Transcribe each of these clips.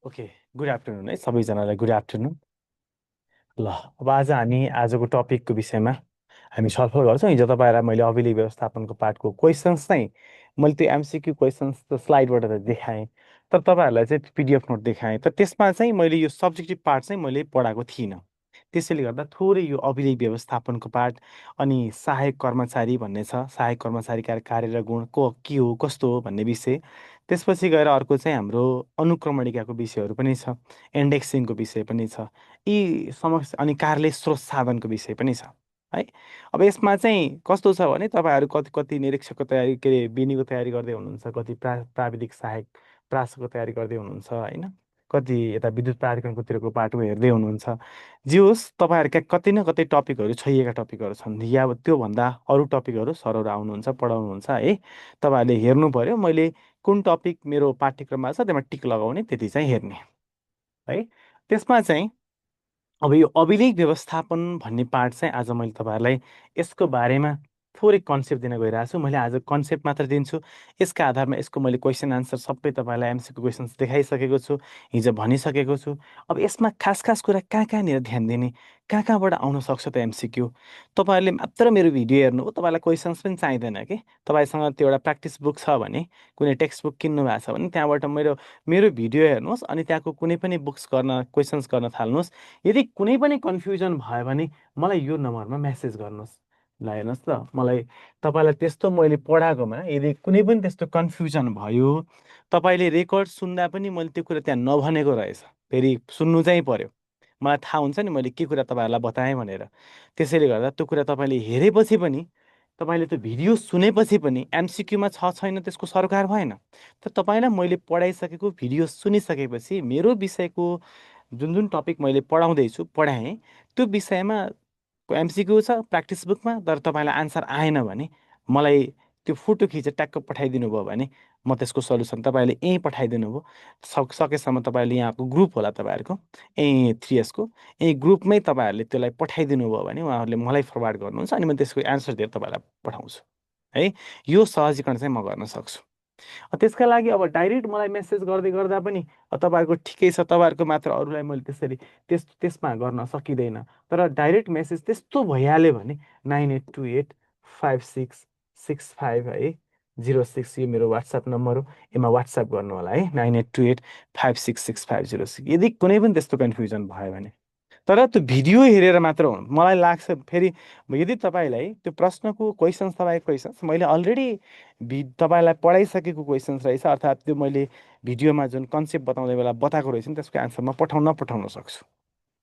Okay, good afternoon है सबैजनालाई। Good afternoon. ल, अब आज हामी आजको टपिकको विषयमा हामी छलफल गर्छौँ। हिजो तपाईँहरूलाई मैले अभिलेख व्यवस्थापनको पार्टको क्वेसन्स चाहिँ मैले त्यो एमसिक्यू क्वेसन्स त स्लाइडबाट त देखाएँ, तर तपाईँहरूलाई चाहिँ पिडिएफ नोट देखाएँ। तर त्यसमा चाहिँ मैले यो सब्जेक्टिभ पार्ट चाहिँ मैले पढाएको थिइनँ। त्यसैले गर्दा थोरै यो अभिलेख व्यवस्थापनको पार्ट अनि सहायक कर्मचारी भन्ने छ, सहायक कर्मचारीका कार्य र गुण के हो, कस्तो हो भन्ने विषय। त्यसपछि गएर अर्को चाहिँ हाम्रो अनुक्रमणिकाको विषयहरू पनि छ, इन्डेक्सिङको विषय पनि छ, यी समस्या अनि कार्यालय स्रोत साधनको विषय पनि छ है। अब यसमा चाहिँ कस्तो छ भने तपाईँहरू कति कति निरीक्षकको तयारी, के अरे बिनीको तयारी गर्दै हुनुहुन्छ, कति प्राविधिक सहायक प्रासको तयारी गर्दै हुनुहुन्छ होइन, कति यता विद्युत प्राधिकरणकोतिरको बाटो हेर्दै हुनुहुन्छ। जे होस्, तपाईँहरूका कतै न कतै टपिकहरू छोइएका टपिकहरू छन्, या त्योभन्दा अरू टपिकहरू सरहरू आउनुहुन्छ, पढाउनुहुन्छ है। तपाईँहरूले हेर्नु पर्यो, मैले कुन टपिक मेरो पाठ्यक्रममा छ त्यसमा टिक लगाउने, त्यति चाहिँ हेर्ने है। त्यसमा चाहिँ अब यो अभिलेख व्यवस्थापन भन्ने पार्ट चाहिँ आज मैले तपाईँहरूलाई यसको बारेमा थोरै कन्सेप्ट दिन गइरहेको छु। मैले आज कन्सेप्ट मात्र दिन्छु। यसका आधारमा यसको मैले क्वेसन आन्सर सबै तपाईँलाई एमसिक्यू क्वेसन्स देखाइसकेको छु, हिजो भनिसकेको छु। अब यसमा खास खास कुरा कहाँ कहाँनिर ध्यान दिने, कहाँ कहाँबाट आउन सक्छ त एमसिक्यू। तपाईँहरूले मात्र मेरो भिडियो हेर्नु हो, तपाईँलाई क्वेसन्स पनि चाहिँदैन कि। तपाईँसँग त्यो एउटा प्र्याक्टिस बुक छ भने, कुनै टेक्स्ट बुक किन्नु भएको छ भने त्यहाँबाट मेरो मेरो भिडियो हेर्नुहोस् अनि त्यहाँको कुनै पनि बुक्स गर्न, क्वेसन्स गर्न थाल्नुहोस्। यदि कुनै पनि कन्फ्युजन भयो भने मलाई यो नम्बरमा मेसेज गर्नुहोस्। ल हेर्नुहोस् त, मलाई तपाईँलाई त्यस्तो मैले पढाएकोमा यदि कुनै पनि त्यस्तो कन्फ्युजन भयो, तपाईँले रेकर्ड सुन्दा पनि मैले त्यो कुरा त्यहाँ नभनेको रहेछ, फेरि सुन्नु चाहिँ पर्यो। मलाई थाहा हुन्छ नि मैले के कुरा तपाईँहरूलाई बताएँ भनेर। त्यसैले गर्दा त्यो कुरा तपाईँले हेरेपछि पनि, तपाईँले त्यो भिडियो सुनेपछि पनि एमसिक्यूमा छ छैन त्यसको सरकार भएन। तर तपाईँलाई मैले पढाइसकेको भिडियो सुनिसकेपछि मेरो विषयको जुन जुन टपिक मैले पढाएँ त्यो विषयमा एमसिक्यू छ प्र्याक्टिस बुकमा, तर तपाईँलाई आन्सर आएन भने मलाई त्यो फोटो खिचेर ट्याक्क पठाइदिनु भयो भने म त्यसको सल्युसन तपाईँले यहीँ पठाइदिनु भयो। सकेसम्म तपाईँले यहाँको ग्रुप होला तपाईँहरूको, यहीँ 3Sको यहीँ ग्रुपमै तपाईँहरूले त्यसलाई पठाइदिनु भयो भने उहाँहरूले मलाई फरवार्ड गर्नुहुन्छ अनि म त्यसको एन्सर दिएर तपाईँलाई पठाउँछु है। यो सहजीकरण चाहिँ म गर्न सक्छु। त्यसका लागि अब डाइरेक्ट मलाई मेसेज गर्दै गर्दा पनि तपाईँहरूको ठिकै छ, तपाईँहरूको मात्र अरूलाई मैले त्यसरी त्यसमा गर्न सकिँदैन। तर डाइरेक्ट मेसेज त्यस्तो भइहाल्यो भने 98285665 है 06, यो मेरो वाट्सएप नम्बर हो, यसमा वाट्सएप गर्नु होला है, 9828566506। यदि कुनै पनि त्यस्तो कन्फ्युजन भयो भने, तर त्यो भिडियो हेरेर मात्र हो मलाई लाग्छ। फेरि यदि तपाईँलाई त्यो प्रश्नको क्वेसन्स, तपाईँको क्वेसन्स मैले अलरेडी तपाईँलाई पढाइसकेको क्वेसन्स रहेछ, अर्थात् त्यो मैले भिडियोमा जुन कन्सेप्ट बताउँदै बेला बताएको रहेछ नि त्यसको एन्सर म पठाउन सक्छु।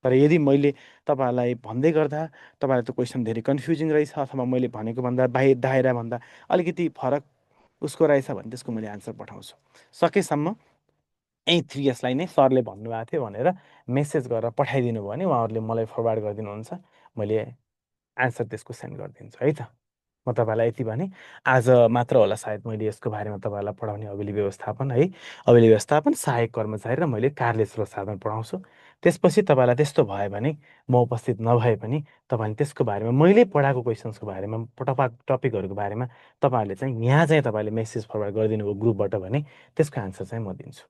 तर यदि मैले तपाईँहरूलाई भन्दै गर्दा तपाईँलाई त्यो क्वेसन धेरै कन्फ्युजिङ रहेछ, अथवा मैले भनेको भन्दा दायरा भन्दा अलिकति फरक उसको रहेछ भने त्यसको मैले एन्सर पठाउँछु। सकेसम्म यही 3Sलाई नै सरले भन्नुभएको थियो भनेर मेसेज गरेर पठाइदिनु भयो भने उहाँहरूले मलाई फरवार्ड गरिदिनुहुन्छ, मैले एन्सर त्यसको सेन्ड गरिदिन्छु है त। म तपाईँलाई यति भने आज मात्र होला सायद मैले यसको बारेमा तपाईँलाई पढाउने अभिलेख व्यवस्थापन है, अभिलेख व्यवस्थापन, सहायक कर्मचारी र मैले कार्यालय स्रोत साधन पढाउँछु। त्यसपछि तपाईँलाई त्यस्तो भयो भने म उपस्थित नभए पनि तपाईँले त्यसको बारेमा, मैले पढाएको क्वेसन्सको बारेमा, टपिकहरूको बारेमा तपाईँहरूले चाहिँ यहाँ चाहिँ तपाईँले मेसेज फरवार्ड गरिदिनु भयो ग्रुपबाट भने त्यसको एन्सर चाहिँ म दिन्छु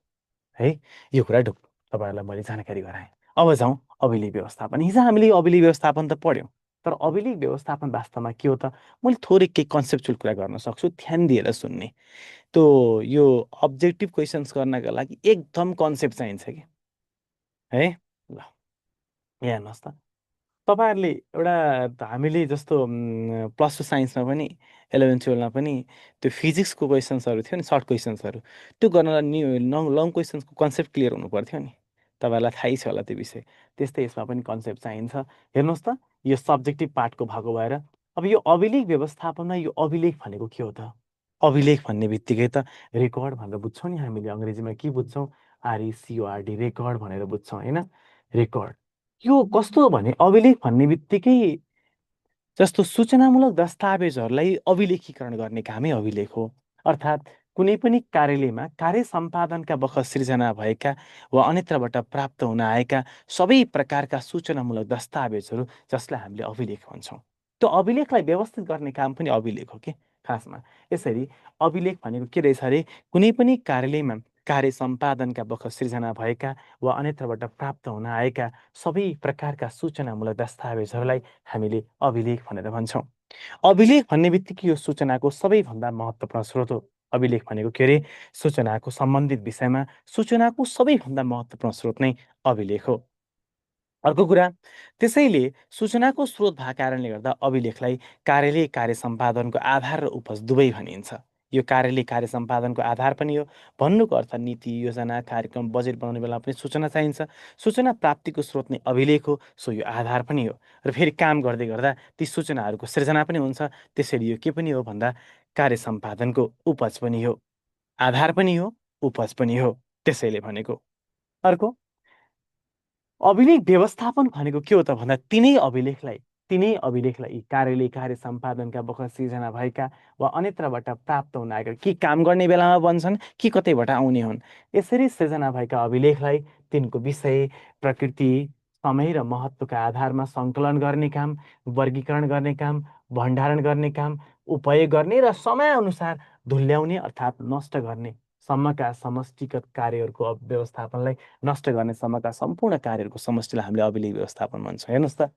है। यो कुरा तपाईँहरूलाई मैले जानकारी गराएँ। अब जाउँ अभिलेख व्यवस्थापन। हिजो हामीले अभिलेख व्यवस्थापन त पढ्यौँ, तर अभिलेख व्यवस्थापन वास्तवमा के हो त, मैले थोरै केही कन्सेप्चुअल कुरा गर्न सक्छु, ध्यान दिएर सुन्ने। त्यो यो अब्जेक्टिभ क्वेसन्स गर्नका लागि एकदम कन्सेप्ट चाहिन्छ कि है। ल यहाँ हेर्नुहोस् त, तपाईँहरूले एउटा हामीले जस्तो +2 साइन्समा पनि 11 12मा पनि त्यो फिजिक्सको क्वेसन्सहरू थियो नि, सर्ट क्वेसन्सहरू, त्यो गर्नलाई लङ क्वेसन्सको कन्सेप्ट क्लियर हुनु पर्थ्यो नि। तपाईँहरूलाई थाहै छ होला त्यो विषय। त्यस्तै यसमा पनि कन्सेप्ट चाहिन्छ। हेर्नुहोस् त, यो सब्जेक्टिभ पार्टको भएको भएर अब यो अभिलेख व्यवस्थापनमा यो अभिलेख भनेको के हो त? अभिलेख भन्ने बित्तिकै त रेकर्ड भनेर बुझ्छौँ नि हामीले, अङ्ग्रेजीमा के बुझ्छौँ, RECORD, रेकर्ड भनेर बुझ्छौँ होइन, रेकर्ड। यो कस्तो हो भने अभिलेख भन्ने बित्तिकै जस्तो सूचनामूलक दस्तावेजहरूलाई अभिलेखीकरण गर्ने कामै अभिलेख हो। अर्थात् कुनै पनि कार्यालयमा कार्य सम्पादनका बखत सृजना भएका वा अन्यत्रबाट प्राप्त हुन आएका सबै प्रकारका सूचनामूलक दस्तावेजहरू जसलाई हामीले अभिलेख भन्छौँ, त्यो अभिलेखलाई व्यवस्थित गर्ने काम पनि अभिलेख हो कि खासमा। यसरी अभिलेख भनेको के रहेछ अरे, कुनै पनि कार्यालयमा कार्य सम्पादनका बखत सिर्जना भएका वा अन्यत्रबाट प्राप्त हुन आएका सबै प्रकारका सूचनामूलक दस्तावेजहरूलाई हामीले अभिलेख भनेर भन्छौँ। अभिलेख भन्ने बित्तिकै यो सूचनाको सबैभन्दा महत्त्वपूर्ण स्रोत हो। अभिलेख भनेको के अरे? सूचनाको सम्बन्धित विषयमा सूचनाको सबैभन्दा महत्त्वपूर्ण स्रोत नै अभिलेख हो। अर्को कुरा, त्यसैले सूचनाको स्रोत भएको कारणले गर्दा अभिलेखलाई कार्यालय कार्य सम्पादनको आधार र उपज दुवै भनिन्छ। यो कार्यालय कार्य सम्पादनको आधार पनि हो। भन्नुको अर्थ नीति योजना कार्यक्रम बजेट बनाउने बेला पनि सूचना चाहिन्छ। सूचना प्राप्तिको स्रोत नै अभिलेख हो, सो यो आधार पनि हो। र फेरि काम गर्दै गर्दा ती सूचनाहरूको सिर्जना पनि हुन्छ। त्यसैले यो के पनि हो भन्दा कार्य सम्पादनको उपज पनि हो, आधार पनि हो, उपज पनि हो। त्यसैले भनेको। अर्को, अभिलेख व्यवस्थापन भनेको के हो त भन्दा तिनै अभिलेखलाई कार्यालय कार्य सम्पादनका बखत सिर्जना भएका वा अन्यत्रबाट प्राप्त हुन आएका कि काम गर्ने बेलामा बन्छन् कि कतैबाट आउने हुन्। यसरी सिर्जना भएका अभिलेखलाई तिनको विषय, प्रकृति, समय र महत्त्वका आधारमा सङ्कलन गर्ने काम, वर्गीकरण गर्ने काम, भण्डारण गर्ने काम, उपयोग गर्ने र समयअनुसार धुल्याउने अर्थात् नष्ट गर्ने सम्मका समष्टिगत कार्यहरूको व्यवस्थापनलाई नष्ट गर्ने सम्मका सम्पूर्ण कार्यहरूको समष्टिलाई हामीले अभिलेख व्यवस्थापन भन्छौँ। हेर्नुहोस् त,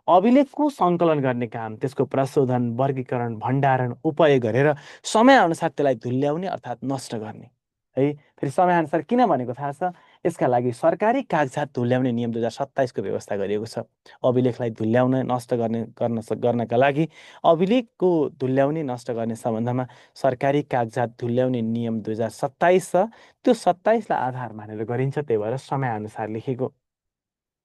अभिलेखको सङ्कलन गर्ने काम, त्यसको प्रशोधन, वर्गीकरण, भण्डारण, उपयोग गरेर समयअनुसार त्यसलाई धुल्याउने अर्थात् नष्ट गर्ने है। फेरि समयअनुसार किन भनेको थाहा छ? यसका लागि सरकारी कागजात धुल्याउने नियम 2027 को व्यवस्था गरिएको छ। अभिलेखलाई धुल्याउन नष्ट गर्नका लागि अभिलेखको धुल्याउने नष्ट गर्ने सम्बन्धमा सरकारी कागजात धुल्याउने नियम 2027 छ। त्यो 27लाई आधार मानेर गरिन्छ, त्यही भएर समयअनुसार लेखेको।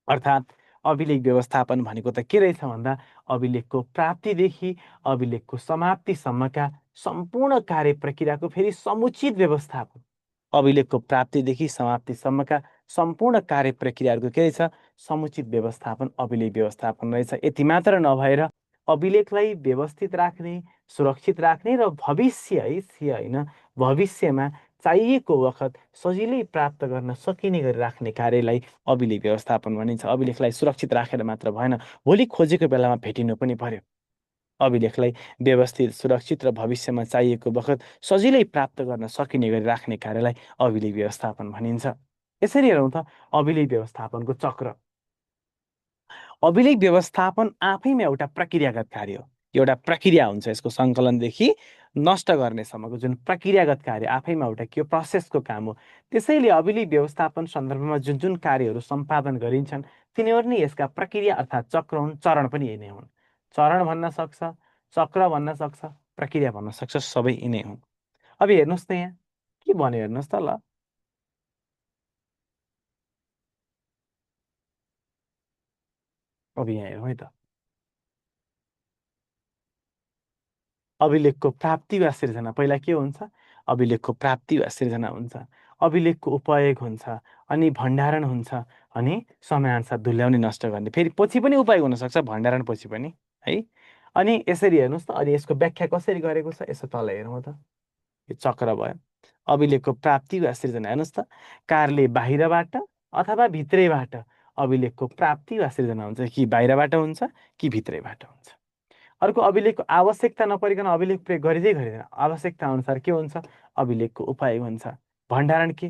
अर्थात् अभिलेख व्यवस्थापन भनेको त के रहेछ भन्दा अभिलेखको प्राप्तिदेखि अभिलेखको समाप्तिसम्मका सम्पूर्ण कार्य प्रक्रियाको फेरि समुचित व्यवस्थापन। अभिलेखको प्राप्तिदेखि समाप्तिसम्मका सम्पूर्ण कार्य प्रक्रियाहरूको के रहेछ? समुचित व्यवस्थापन अभिलेख व्यवस्थापन रहेछ। यति मात्र नभएर अभिलेखलाई व्यवस्थित राख्ने, सुरक्षित राख्ने र भविष्यमा चाहिएको वखत सजिलै प्राप्त गर्न सकिने गरी राख्ने कार्यलाई अभिलेख व्यवस्थापन भनिन्छ। अभिलेखलाई सुरक्षित राखेर मात्र भएन, भोलि खोजेको बेलामा भेटिनु पनि पर्यो। अभिलेखलाई व्यवस्थित, सुरक्षित र भविष्यमा चाहिएको बखत सजिलै प्राप्त गर्न सकिने गरी राख्ने कार्यलाई अभिलेख व्यवस्थापन भनिन्छ। यसरी हेरौँ त अभिलेख व्यवस्थापनको चक्र। अभिलेख व्यवस्थापन आफैमा एउटा प्रक्रियागत कार्य हो। एउटा प्रक्रिया हुन्छ, यसको सङ्कलनदेखि नष्ट गर्नेसम्मको जुन प्रक्रियागत कार्य आफैमा एउटा के हो? प्रोसेसको काम हो। त्यसैले अभिलेख व्यवस्थापन सन्दर्भमा जुन जुन कार्यहरू सम्पादन गरिन्छन् तिनीहरू नै यसका प्रक्रिया अर्थात् चक्र हुन्। चरण पनि यिनै हुन्। चरण भन्न सक्छ, चक्र भन्न सक्छ, प्रक्रिया भन्न सक्छ, सबै यिनै हुन्। अब हेर्नुहोस् त यहाँ के भन्यो हेर्नुहोस् त ल। अब यहाँ हेरौँ है त, अभिलेखको प्राप्ति वा सिर्जना पहिला के हुन्छ? अभिलेखको प्राप्ति वा सिर्जना हुन्छ, अभिलेखको उपयोग हुन्छ, अनि भण्डारण हुन्छ, अनि समयअनुसार धुल्याउने नष्ट गर्ने। फेरि पछि पनि उपयोग हुनसक्छ, भण्डारण पछि पनि है। अनि यसरी हेर्नुहोस् त, अनि यसको व्याख्या कसरी गरेको छ? यसो तल हेरौँ त, यो चक्र भयो। अभिलेखको प्राप्ति वा सिर्जना हेर्नुहोस् त, कारले बाहिरबाट अथवा भित्रैबाट अभिलेखको प्राप्ति वा सिर्जना हुन्छ, कि बाहिरबाट हुन्छ कि भित्रैबाट हुन्छ। अर्को, अभिलेखको आवश्यकता नपरिकन अभिलेख प्रयोग गरिँदै गरिँदैन, आवश्यकता अनुसार के हुन्छ? अभिलेखको उपयोग हुन्छ। भण्डारण के?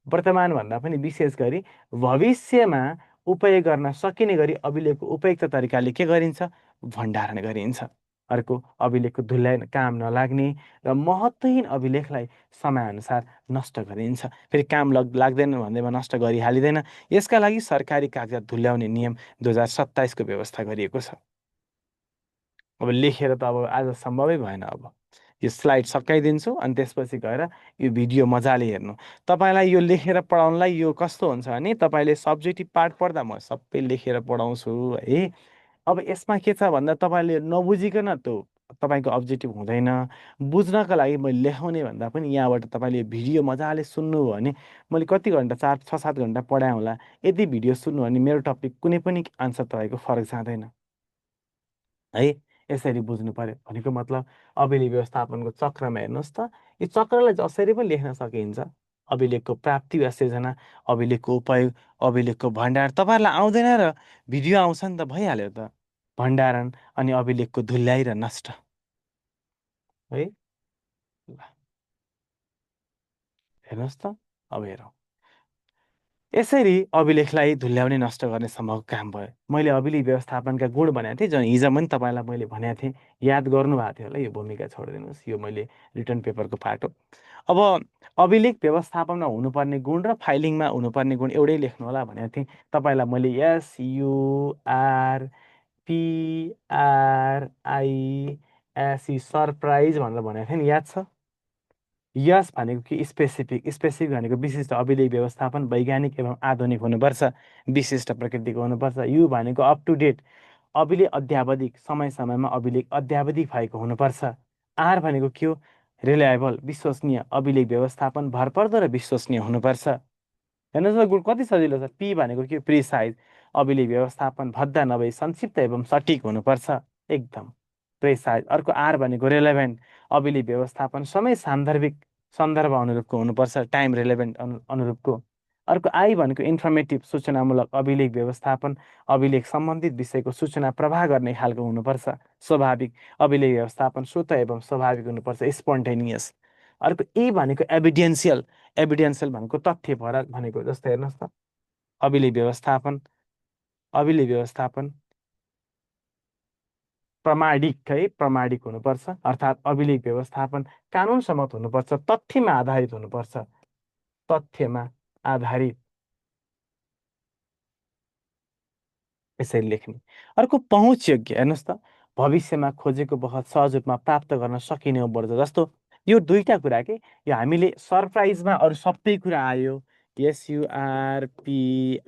वर्तमानभन्दा पनि विशेष गरी भविष्यमा उपयोग गर्न सकिने गरी अभिलेखको उपयुक्त तरिकाले के गरिन्छ? भण्डारण गरिन्छ। अर्को, अभिलेखको धुल्याइ काम नलाग्ने र महत्त्वहीन अभिलेखलाई समयअनुसार नष्ट गरिन्छ। फेरि काम लाग्दैन भन्दैमा नष्ट गरिहालिँदैन। यसका लागि सरकारी कागजात धुल्याउने नियम 2027 को व्यवस्था गरिएको छ। अब लेखेर त अब आज सम्भवै भएन। अब यो स्लाइड सकाइदिन्छु अनि त्यसपछि गएर यो भिडियो मजाले हेर्नु। तपाईँलाई यो लेखेर पढाउनलाई यो कस्तो हुन्छ भने तपाईँले सब्जेक्टिभ पार्ट पढ्दा म सबै लेखेर पढाउँछु है। अब यसमा के छ भन्दा तपाईँले नबुझिकन त्यो तपाईँको अब्जेक्टिभ हुँदैन। बुझ्नका लागि मैले लेखाउने भन्दा पनि यहाँबाट तपाईँले भिडियो मजाले सुन्नुभयो भने मैले कति घन्टा 4-6-7 घन्टा पढाएँ होला। यदि भिडियो सुन्नु भने मेरो टपिक कुनै पनि आन्सर तपाईँको फरक जाँदैन है। यसरी बुझ्नु पर्यो भनेको मतलब अभिलेख व्यवस्थापनको चक्रमा हेर्नुहोस् त, यो चक्रलाई जसरी पनि लेख्न सकिन्छ। अभिलेखको प्राप्ति वा सिर्जना, अभिलेखको उपयोग, अभिलेखको भण्डार। तपाईँहरूलाई आउँदैन र भिडियो आउँछ नि त, भइहाल्यो त। भण्डारण अनि अभिलेखको धुल्याइ र नष्ट है। ल हेर्नुहोस् त, अब हेरौँ, यसरी अभिलेखलाई धुल्याउने नष्ट गर्ने सम्भव काम भयो। मैले अभिलेख व्यवस्थापनका गुण भनेको थिएँ, जुन हिजो पनि तपाईँलाई मैले भनेको थिएँ, याद गर्नुभएको थियो होला। यो भूमिका छोडिदिनुहोस्, यो मैले रिटर्न पेपरको पार्ट हो। अब अभिलेख व्यवस्थापनमा हुनुपर्ने गुण र फाइलिङमा हुनुपर्ने गुण एउटै लेख्नु होला भनेको थिएँ तपाईँलाई। मैले SURPRISE सरप्राइज भनेर भनेको थिएँ नि, याद छ? यस भनेको कि स्पेसिफिक, स्पेसिफिक भनेको विशिष्ट। अभिलेख व्यवस्थापन वैज्ञानिक एवं आधुनिक हुनुपर्छ, विशिष्ट प्रकृतिको हुनुपर्छ। यु भनेको अप टु डेट, अभिलेख अद्यावधिक, समय समयमा अभिलेख अद्यावधिक भएको हुनुपर्छ। आर भनेको के हो? रिलायबल, विश्वसनीय। अभिलेख व्यवस्थापन भरपर्दो र विश्वसनीय हुनुपर्छ। हेर्नुहोस् न, गुण कति सजिलो छ। पी भनेको के? प्रिसाइज, अभिलेख व्यवस्थापन भद्दा नभई संक्षिप्त एवं सटिक हुनुपर्छ, एकदम प्रिसाइज। अर्को आर भनेको रेलेभेन्ट, अभिलेख व्यवस्थापन समय सान्दर्भिक, सन्दर्भ अनुरूपको हुनुपर्छ, टाइम रेलेभेन्ट अनुरूपको। अर्को आई भनेको इन्फर्मेटिभ, सूचनामूलक। अभिलेख व्यवस्थापन अभिलेख सम्बन्धित विषयको सूचना प्रवाह गर्ने खालको हुनुपर्छ, स्वाभाविक। अभिलेख व्यवस्थापन स्वत एवं स्वाभाविक हुनुपर्छ, स्पोन्टेनियस। अर्को ए भनेको एभिडेन्सियल, एभिडेन्सियल भनेको तथ्यपरक भनेको। जस्तो हेर्नुहोस् त, अभिलेख व्यवस्थापन, अभिलेख व्यवस्थापन प्रमाणिक है, प्रमाणिक हुनुपर्छ। अर्थात् अभिलेख व्यवस्थापन कानुन सम्मत हुनुपर्छ, तथ्यमा आधारित हुनुपर्छ, तथ्यमा आधारित, यसरी लेख्ने। अर्को पहुँच योग्य, हेर्नुहोस् त, भविष्यमा खोजेको बखत सहज रूपमा प्राप्त गर्न सकिने वर्ज। जस्तो यो दुईटा कुरा के, यो हामीले सरप्राइजमा अरू सबै कुरा आयो, SURPRISE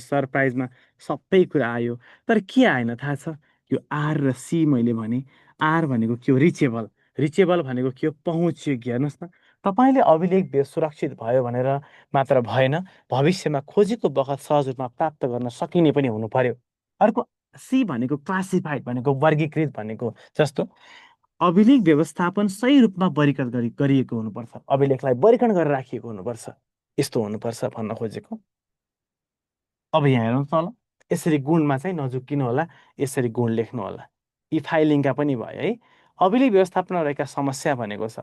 सरप्राइजमा सबै कुरा आयो, तर के आएन थाहा छ? यो आर र सी मैले भने। आर भनेको के हो? रिचेबल, रिचेबल भनेको के हो? पहुँच योग्य। हेर्नुहोस् न, तपाईँले अभिलेख सुरक्षित भयो भनेर मात्र भएन, भविष्यमा खोजेको बखत सहज रूपमा प्राप्त गर्न सकिने पनि हुनु पर्यो। अर्को सी भनेको क्लासिफाइड भनेको वर्गीकृत भनेको। जस्तो अभिलेख व्यवस्थापन सही रूपमा वर्गीकृत गरिएको हुनुपर्छ, अभिलेखलाई वर्गीकरण गरेर राखिएको हुनुपर्छ, यस्तो हुनुपर्छ भन्न खोजेको। अब यहाँ हेरौँ त ल, यसरी गुणमा चाहिँ नझुक्किनु होला, यसरी गुण लेख्नु होला। यी फाइलिङका पनि भयो है। अभिलेख व्यवस्थापनमा रहेका समस्या भनेको छ,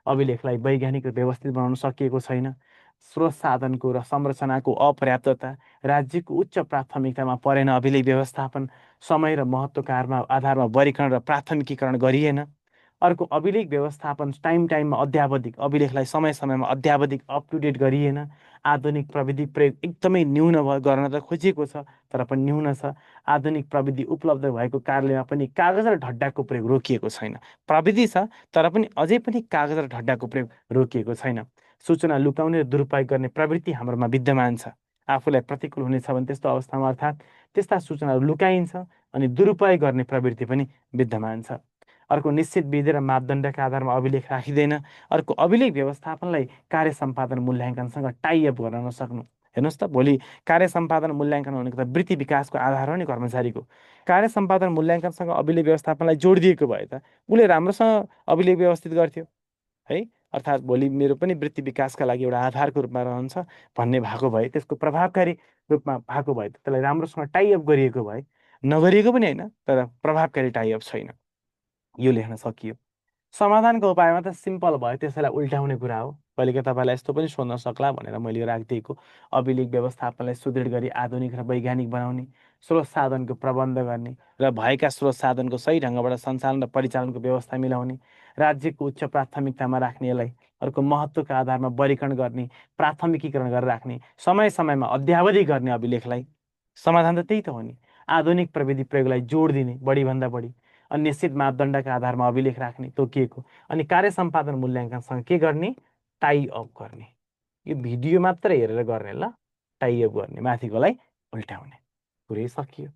अभिलेखलाई वैज्ञानिक र व्यवस्थित बनाउन सकिएको छैन, स्रोत साधनको र संरचनाको अपर्याप्तता, राज्यको उच्च प्राथमिकतामा परेन अभिलेख व्यवस्थापन, समय र महत्त्वका आधारमा वर्गीकरण र प्राथमिकीकरण गरिएन। अर्को अभिलेख व्यवस्थापन टाइममा अद्यावधिक, अभिलेखलाई समय समयमा अद्यावधिक अप टु डेट गरिएन। आधुनिक प्रविधि प्रयोग एकदमै न्यून गर्न त खोजिएको छ, तर पनि न्यून छ। आधुनिक प्रविधि उपलब्ध भएको कारणले पनि कागज र ढड्डाको प्रयोग रोकिएको छैन। प्रविधि छ, तर पनि अझै पनि कागज र ढड्डाको प्रयोग रोकिएको छैन। सूचना लुकाउने र दुरुपयोग गर्ने प्रवृत्ति हाम्रोमा विद्यमान छ। आफूलाई प्रतिकूल हुनेछ भने त्यस्तो अवस्थामा अर्थात् त्यस्ता सूचनाहरू लुकाइन्छ अनि दुरुपयोग गर्ने प्रवृत्ति पनि विद्यमान छ। अर्को निश्चित विधि र मापदण्डका आधारमा अभिलेख राखिँदैन। अर्को अभिलेख व्यवस्थापनलाई कार्य सम्पादन मूल्याङ्कनसँग टाइअप गर्न नसक्नु। हेर्नुहोस् त, भोलि कार्य सम्पादन मूल्याङ्कन भनेको त वृत्ति विकासको आधार हो नि कर्मचारीको। कार्य सम्पादन मूल्याङ्कनसँग अभिलेख व्यवस्थापनलाई जोडिदिएको भए त उसले राम्रोसँग अभिलेख व्यवस्थित गर्थ्यो है। अर्थात् भोलि मेरो पनि वृत्ति विकासका लागि एउटा आधारको रूपमा रहन्छ भन्ने भएको भए, त्यसको प्रभावकारी रूपमा भएको भए, त्यसलाई राम्रोसँग टाइअप गरिएको भए, नगरिएको पनि होइन तर प्रभावकारी टाइअप छैन, यो लेख्न सकियो। समाधानको उपायमा त सिम्पल भयो, त्यसैलाई उल्टाउने कुरा हो। कहिलेकाहीँ तपाईँलाई यस्तो पनि सोध्न सक्ला भनेर मैले यो राखिदिएको। अभिलेख व्यवस्थापनलाई सुदृढ गरी आधुनिक र वैज्ञानिक बनाउने, स्रोत साधनको प्रबन्ध गर्ने र भएका स्रोत साधनको सही ढङ्गबाट सञ्चालन र परिचालनको व्यवस्था मिलाउने, राज्यको उच्च प्राथमिकतामा राख्ने, यसलाई अर्को महत्त्वका आधारमा वर्गीकरण गर्ने, प्राथमिकीकरण गरेर राख्ने, समय समयमा अद्यावधि गर्ने अभिलेखलाई। समाधान त त्यही त हो नि। आधुनिक प्रविधि प्रयोगलाई जोड दिने, बढीभन्दा बढी निश्चित मापदण्डका आधारमा अभिलेख राख्ने तोकिएको, अनि कार्य सम्पादन मूल्याङ्कनसँग के गर्ने? टाइ अप गर्ने। यो भिडियो मात्र हेरेर गर्ने ल, टाइ अप गर्ने, माथिकोलाई उल्टाउने, पुरै सकियो।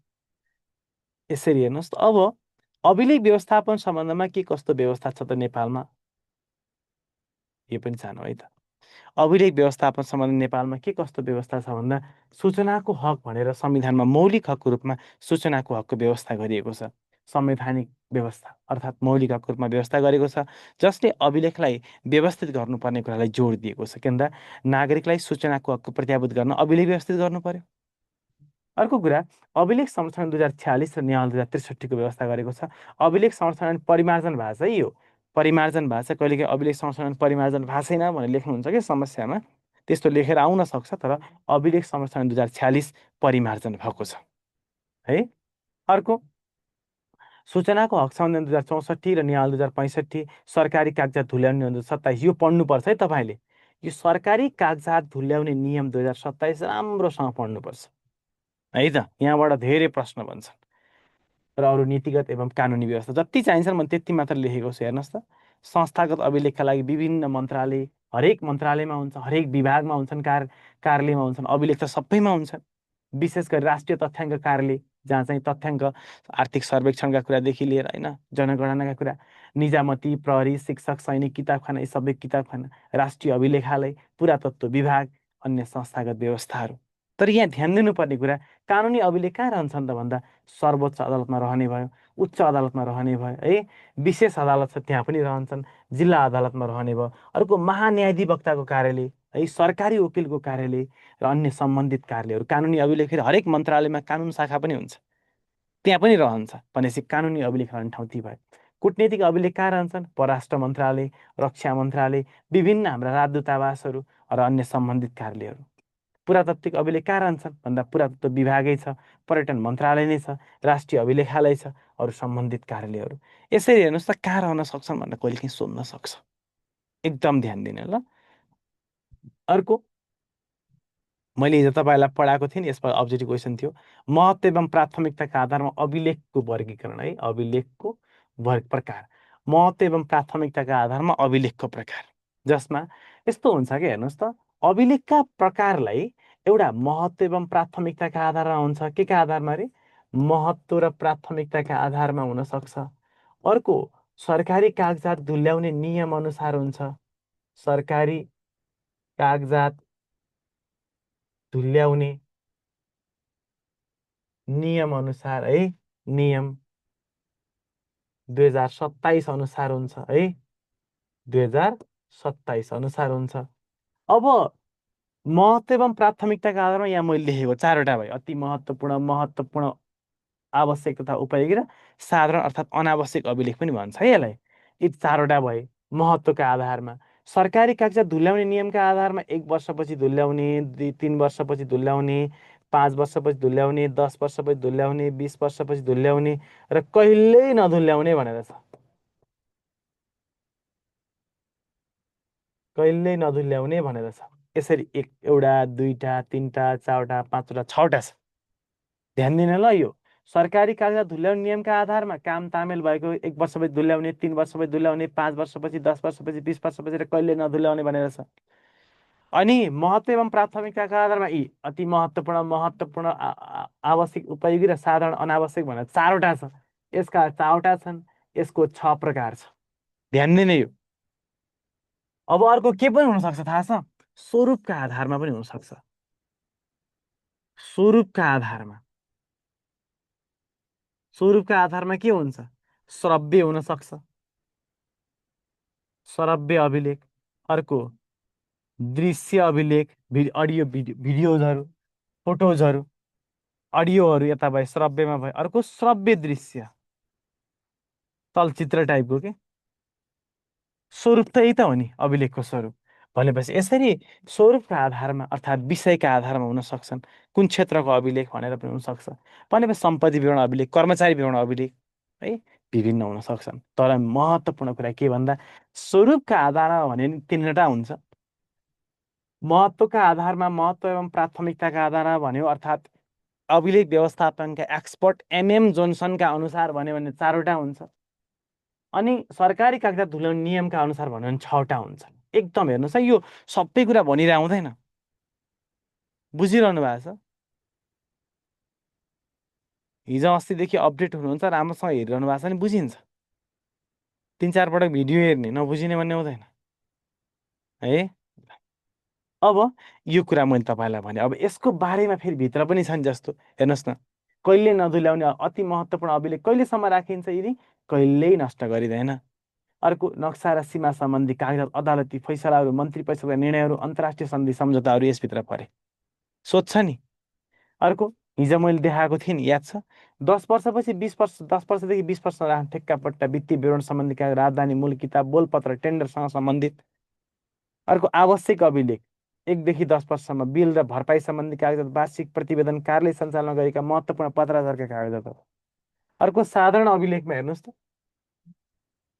यसरी हेर्नुहोस् त, अब अभिलेख व्यवस्थापन सम्बन्धमा के कस्तो व्यवस्था छ त नेपालमा, यो पनि सानो है त। अभिलेख व्यवस्थापन सम्बन्धी नेपालमा के कस्तो व्यवस्था छ भन्दा, सूचनाको हक भनेर संविधानमा मौलिक हकको रूपमा सूचनाको हकको व्यवस्था गरिएको छ। संवैधानिक व्यवस्था अर्थात् मौलिक हकको रूपमा व्यवस्था गरेको छ, जसले अभिलेखलाई व्यवस्थित गर्नुपर्ने कुरालाई जोड दिएको छ। किन त नागरिकलाई सूचनाको हकको प्रत्याभूत गर्न अभिलेख व्यवस्थित गर्नु पर्यो। अर्को कुरा, अभिलेख संरक्षण 2046 र न्याय 2063 को व्यवस्था गरेको छ। अभिलेख संरक्षण परिमार्जन भएको छ है, यो परिमार्जन भएको छ, कहिलेकाहीँ अभिलेख संरक्षण परिमार्जन भएको छैन भनेर लेख्नुहुन्छ कि समस्यामा, त्यस्तो लेखेर आउन सक्छ। तर अभिलेख संरक्षण 2046 परिमार्जन भएको छ है। अर्को, सूचनाको हक संविधान 2064 र नियम 2065 सरकारी कागजात धुल्याउने नियम 2027, यो पढ्नुपर्छ है तपाईँले। यो सरकारी कागजात धुल्याउने नियम 2027 राम्रोसँग पढ्नुपर्छ है त। यहाँबाट धेरै प्रश्न बन्छन्। र अरू नीतिगत एवं कानुनी व्यवस्था जति चाहिन्छ म त्यति मात्र लेखेको छु, हेर्नुहोस् त। संस्थागत अभिलेखका लागि विभिन्न मन्त्रालय, हरेक मन्त्रालयमा हुन्छ, हरेक विभागमा हुन्छन्, कार्यालयमा हुन्छन्, अभिलेख त सबैमा हुन्छन्। विशेष गरी राष्ट्रिय तथ्याङ्क कार्यालय, जहाँ चाहिँ तथ्याङ्क आर्थिक सर्वेक्षणका कुरादेखि लिएर होइन, जनगणनाका कुरा, निजामती, प्रहरी, शिक्षक, सैनिक, किताबखाना, यी सबै किताबखाना, राष्ट्रिय अभिलेखालय, पुरातत्व विभाग, अन्य संस्थागत व्यवस्थाहरू। तर यहाँ ध्यान दिनुपर्ने कुरा, कानुनी अभिलेख कहाँ रहन्छन् त भन्दा सर्वोच्च अदालतमा रहने भयो, उच्च अदालतमा रहने भयो है, विशेष अदालत छ त्यहाँ पनि रहन्छन्, जिल्ला अदालतमा रहने भयो। अर्को, महान्यायाधिवक्ताको कार्यालय है, सरकारी वकिलको कार्यालय र अन्य सम्बन्धित कार्यालयहरू। कानुनी अभिलेख फेरि हरेक मन्त्रालयमा कानुन शाखा पनि हुन्छ, त्यहाँ पनि रहन्छ भनेपछि कानुनी अभिलेख रहने ठाउँ ती भयो। कुटनीतिक अभिलेख कहाँ रहन्छन्? परराष्ट्र मन्त्रालय, रक्षा मन्त्रालय, विभिन्न हाम्रा राजदूतावासहरू र अन्य सम्बन्धित कार्यालयहरू। पुरातात्विक अभिलेख कहाँ रहन्छन् भन्दा पुरातत्व विभागै छ, पर्यटन मन्त्रालय नै छ, राष्ट्रिय अभिलेखालय छ, अरू सम्बन्धित कार्यालयहरू। यसरी हेर्नुहोस् त कहाँ रहन सक्छन् भनेर कहिले काहीँ सोध्न सक्छ, एकदम ध्यान दिने ल। अर्को, मैले हिजो तपाईँलाई पढाएको थिएँ नि, यसमा अब्जेक्टिभ क्वेसन थियो, महत्त्व एवं प्राथमिकताका आधारमा अभिलेखको वर्गीकरण है, अभिलेखको प्रकार, महत्त्व एवं प्राथमिकताका आधारमा अभिलेखको प्रकार, जसमा यस्तो हुन्छ कि हेर्नुहोस् त, अभिलेखका प्रकारलाई एउटा महत्त्व एवं प्राथमिकताका आधारमा हुन्छ, के का आधारमा अरे? महत्त्व र प्राथमिकताका आधारमा हुन सक्छ। अर्को, सरकारी कागजात धुल्याउने नियम अनुसार हुन्छ, सरकारी कागजात धुल्याउने नियम अनुसार है, नियम 2027 अनुसार हुन्छ है, 2027 अनुसार हुन्छ। अब महत्त्व एवं प्राथमिकताका आधारमा यहाँ मैले लेखेको चारवटा भयो, अति महत्त्वपूर्ण, महत्त्वपूर्ण, आवश्यक तथा उपयोगी र साधारण अर्थात् अनावश्यक अभिलेख पनि भन्छ है यसलाई। यी चारवटा भए महत्त्वका आधारमा। सरकारी कागजात धुल्याउने नियमका आधारमा 1 वर्षपछि धुल्याउने, 3 वर्षपछि धुल्याउने, 5 वर्षपछि धुल्याउने, 10 वर्षपछि धुल्याउने, 20 वर्षपछि धुल्याउने र कहिल्यै नधुल्याउने भनेर छ। कहिल्यै नधुल्याउने भनेर छ। यसरी एउटा, दुईटा, तिनवटा, चारवटा, पाँचवटा, छवटा छ। ध्यान दिन ल। यो सरकारी कागजात धुल्याउने नियमका आधारमा काम तामेल भएको 1 वर्षपछि धुल्याउने, 3 वर्षपछि धुल्याउने, 5 वर्षपछि, 10 वर्षपछि, 20 वर्षपछि र कहिले नधुल्याउने भनेर छ। अनि महत्त्व एवं प्राथमिकताका आधारमा यी अति महत्त्वपूर्ण, महत्त्वपूर्ण, आवश्यक, उपयोगी र साधारण अनावश्यक भनेर चारवटा छ। यसका चारवटा छन्, यसको 6 प्रकार छ। ध्यान दिने यो। अब अर्को के पनि हुनसक्छ थाहा छ? स्वरूपका आधारमा पनि हुनसक्छ। स्वरूपका आधारमा, स्वरूपका आधारमा के हुन्छ? श्रव्य हुन सक्छ, श्रव्य अभिलेख। अर्को, दृश्य अभिलेख, अडियो भिडियोजहरू, फोटोजहरू, अडियोहरू यता भयो, श्रव्यमा भयो। अर्को, श्रव्य दृश्य, चलचित्र टाइपको के स्वरूप त यही त हो नि अभिलेखको स्वरूप भनेपछि। यसरी स्वरूपका आधारमा अर्थात् विषयका आधारमा हुन सक्छन्। कुन क्षेत्रको अभिलेख भनेर पनि हुनसक्छ भनेपछि सम्पत्ति विवरण अभिलेख, कर्मचारी विवरण अभिलेख है, विभिन्न हुन सक्छन्। तर महत्त्वपूर्ण कुरा के भन्दा स्वरूपका आधारमा भने तिनवटा हुन्छ। महत्त्वका आधारमा, महत्त्व एवं प्राथमिकताका आधारमा भन्यो अर्थात् अभिलेख व्यवस्थापनका एक्सपर्ट MM जोन्सनका अनुसार भन्यो भने चारवटा हुन्छ। अनि सरकारी कागजात धुल्याउने नियमका अनुसार भन्यो भने 6वटा हुन्छ। एकदम हेर्नुहोस् है, यो सबै कुरा भनिरह हुँदैन, बुझिरहनु भएको छ? हिजो अस्तिदेखि अपडेट हुनुहुन्छ, राम्रोसँग हेरिरहनु भएको छ भने बुझिन्छ। 3-4 पटक भिडियो हेर्ने, नबुझिने भन्ने हुँदैन है। अब यो कुरा मैले तपाईँलाई भने, अब यसको बारेमा फेरि भित्र पनि छन् जस्तो हेर्नुहोस् न। कहिले नधुल्याउने अति महत्त्वपूर्ण अभिलेख कहिलेसम्म राखिन्छ? यदि कहिल्यै नष्ट गरिँदैन। अर्को, नक्सा र सीमा सम्बन्धी कागजात, अदालती फैसलाहरू, मन्त्री परिषदका निर्णयहरू, अन्तर्राष्ट्रिय सन्धि सम्झौताहरू यसभित्र परे, सोध्छ नि। अर्को, हिजो मैले देखाएको थिएँ नि, याद छ? 10 वर्षपछि 20 वर्ष, 10 वर्षदेखि 20 वर्ष राख्ने ठेक्कापट्टा वित्तीय विवरण सम्बन्धी कागज, राजधानी मूल किताब, बोलपत्र, टेन्डरसँग सम्बन्धित। अर्को आवश्यक अभिलेख, 1 देखि 10 वर्षसम्म बिल र भरपाई सम्बन्धी कागजात, वार्षिक प्रतिवेदन, कार्यालय सञ्चालन गरेका महत्त्वपूर्ण पत्राचारका कागजातहरू। अर्को साधारण अभिलेखमा हेर्नुहोस् त,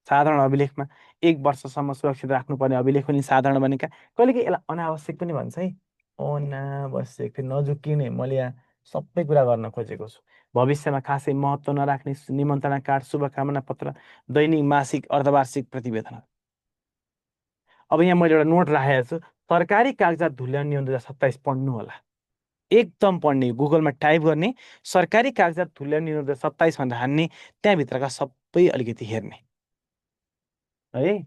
साधारण अभिलेखमा 1 वर्षसम्म सुरक्षित राख्नुपर्ने अभिलेख पनि साधारण बनेका। कहिलेकाहीँ यसलाई अनावश्यक पनि भन्छ है, अनावश्यक। फेरि नझुक्किने, मैले यहाँ सबै कुरा गर्न खोजेको छु। भविष्यमा खासै महत्त्व नराख्ने निमन्त्रणा कार्ड, शुभकामना पत्र, दैनिक, मासिक, अर्धवार्षिक प्रतिवेदन। अब यहाँ मैले एउटा नोट राखेको छु, सरकारी कागजात धुल्याउने नियम 2027 पढ्नु होला, एकदम पढ्ने, गुगलमा टाइप गर्ने, सरकारी कागजात धुल्याउने नियम 2027 भनेर हान्ने, त्यहाँभित्रका सबै अलिकति हेर्ने है।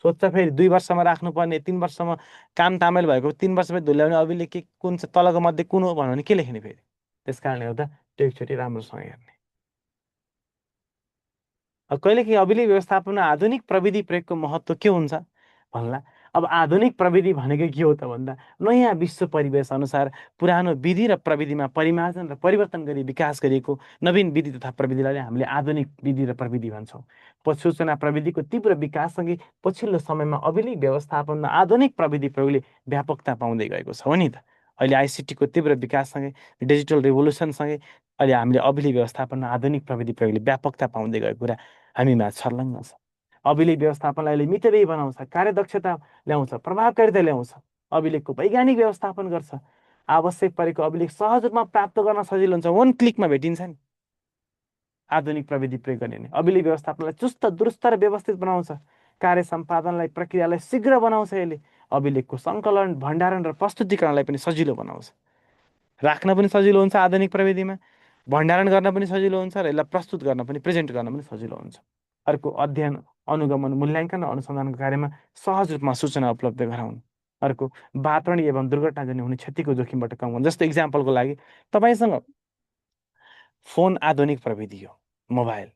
सोध्छ फेरि 2 वर्षमा राख्नुपर्ने, 3 वर्षमा काम तामेल भएको 3 वर्षमा धुल्याउने अभिलेख के कुन छ, तलको मध्ये कुन हो भन्यो भने के लेख्ने फेरि? त्यस कारणले गर्दा त्यो एकचोटि राम्रोसँग हेर्ने। कहिलेकाहीँ अभिलेख व्यवस्थापनमा आधुनिक प्रविधि प्रयोगको महत्त्व के हुन्छ भन्ला। अब आधुनिक प्रविधि भनेको के हो त भन्दा, नयाँ विश्व परिवेश अनुसार पुरानो विधि र प्रविधिमा परिमार्जन र परिवर्तन गरी विकास गरिएको नवीन विधि तथा प्रविधिलाई हामीले आधुनिक विधि र प्रविधि भन्छौँ। सूचना प्रविधिको तीव्र विकाससँगै पछिल्लो समयमा अभिलेख व्यवस्थापनमा आधुनिक प्रविधि प्रयोगले व्यापकता पाउँदै गएको छ हो नि त। अहिले आइसिटीको तीव्र विकाससँगै, डिजिटल रिभोल्युसनसँगै अहिले हामीले अभिलेख व्यवस्थापनमा आधुनिक प्रविधि प्रयोगले व्यापकता पाउँदै गएको कुरा हामीमा छर्लङ्ग छ। अभिलेख व्यवस्थापनलाई अहिले मितव्ययी बनाउँछ, कार्यदक्षता ल्याउँछ, प्रभावकारिता ल्याउँछ, अभिलेखको वैज्ञानिक व्यवस्थापन गर्छ। आवश्यक परेको अभिलेख सहज रूपमा प्राप्त गर्न सजिलो हुन्छ, 1 क्लिकमा भेटिन्छ नि। आधुनिक प्रविधि प्रयोग गर्ने नै अभिलेख व्यवस्थापनलाई चुस्त, दुरुस्त र व्यवस्थित बनाउँछ। कार्य सम्पादनलाई, प्रक्रियालाई शीघ्र बनाउँछ यसले। अभिलेखको सङ्कलन, भण्डारण र प्रस्तुतिकरणलाई पनि सजिलो बनाउँछ। राख्न पनि सजिलो हुन्छ आधुनिक प्रविधिमा, भण्डारण गर्न पनि सजिलो हुन्छ र यसलाई प्रस्तुत गर्न पनि, प्रेजेन्ट गर्न पनि सजिलो हुन्छ। अर्को, अध्ययन, अनुगमन, मूल्याङ्कन र अनुसन्धानको कार्यमा सहज रूपमा सूचना उपलब्ध गराउनु। अर्को, वातावरण एवं दुर्घटनाजन्य हुने क्षतिको जोखिमबाट कम गर्नु। जस्तो इक्जाम्पलको लागि, तपाईँसँग फोन आधुनिक प्रविधि हो, मोबाइल,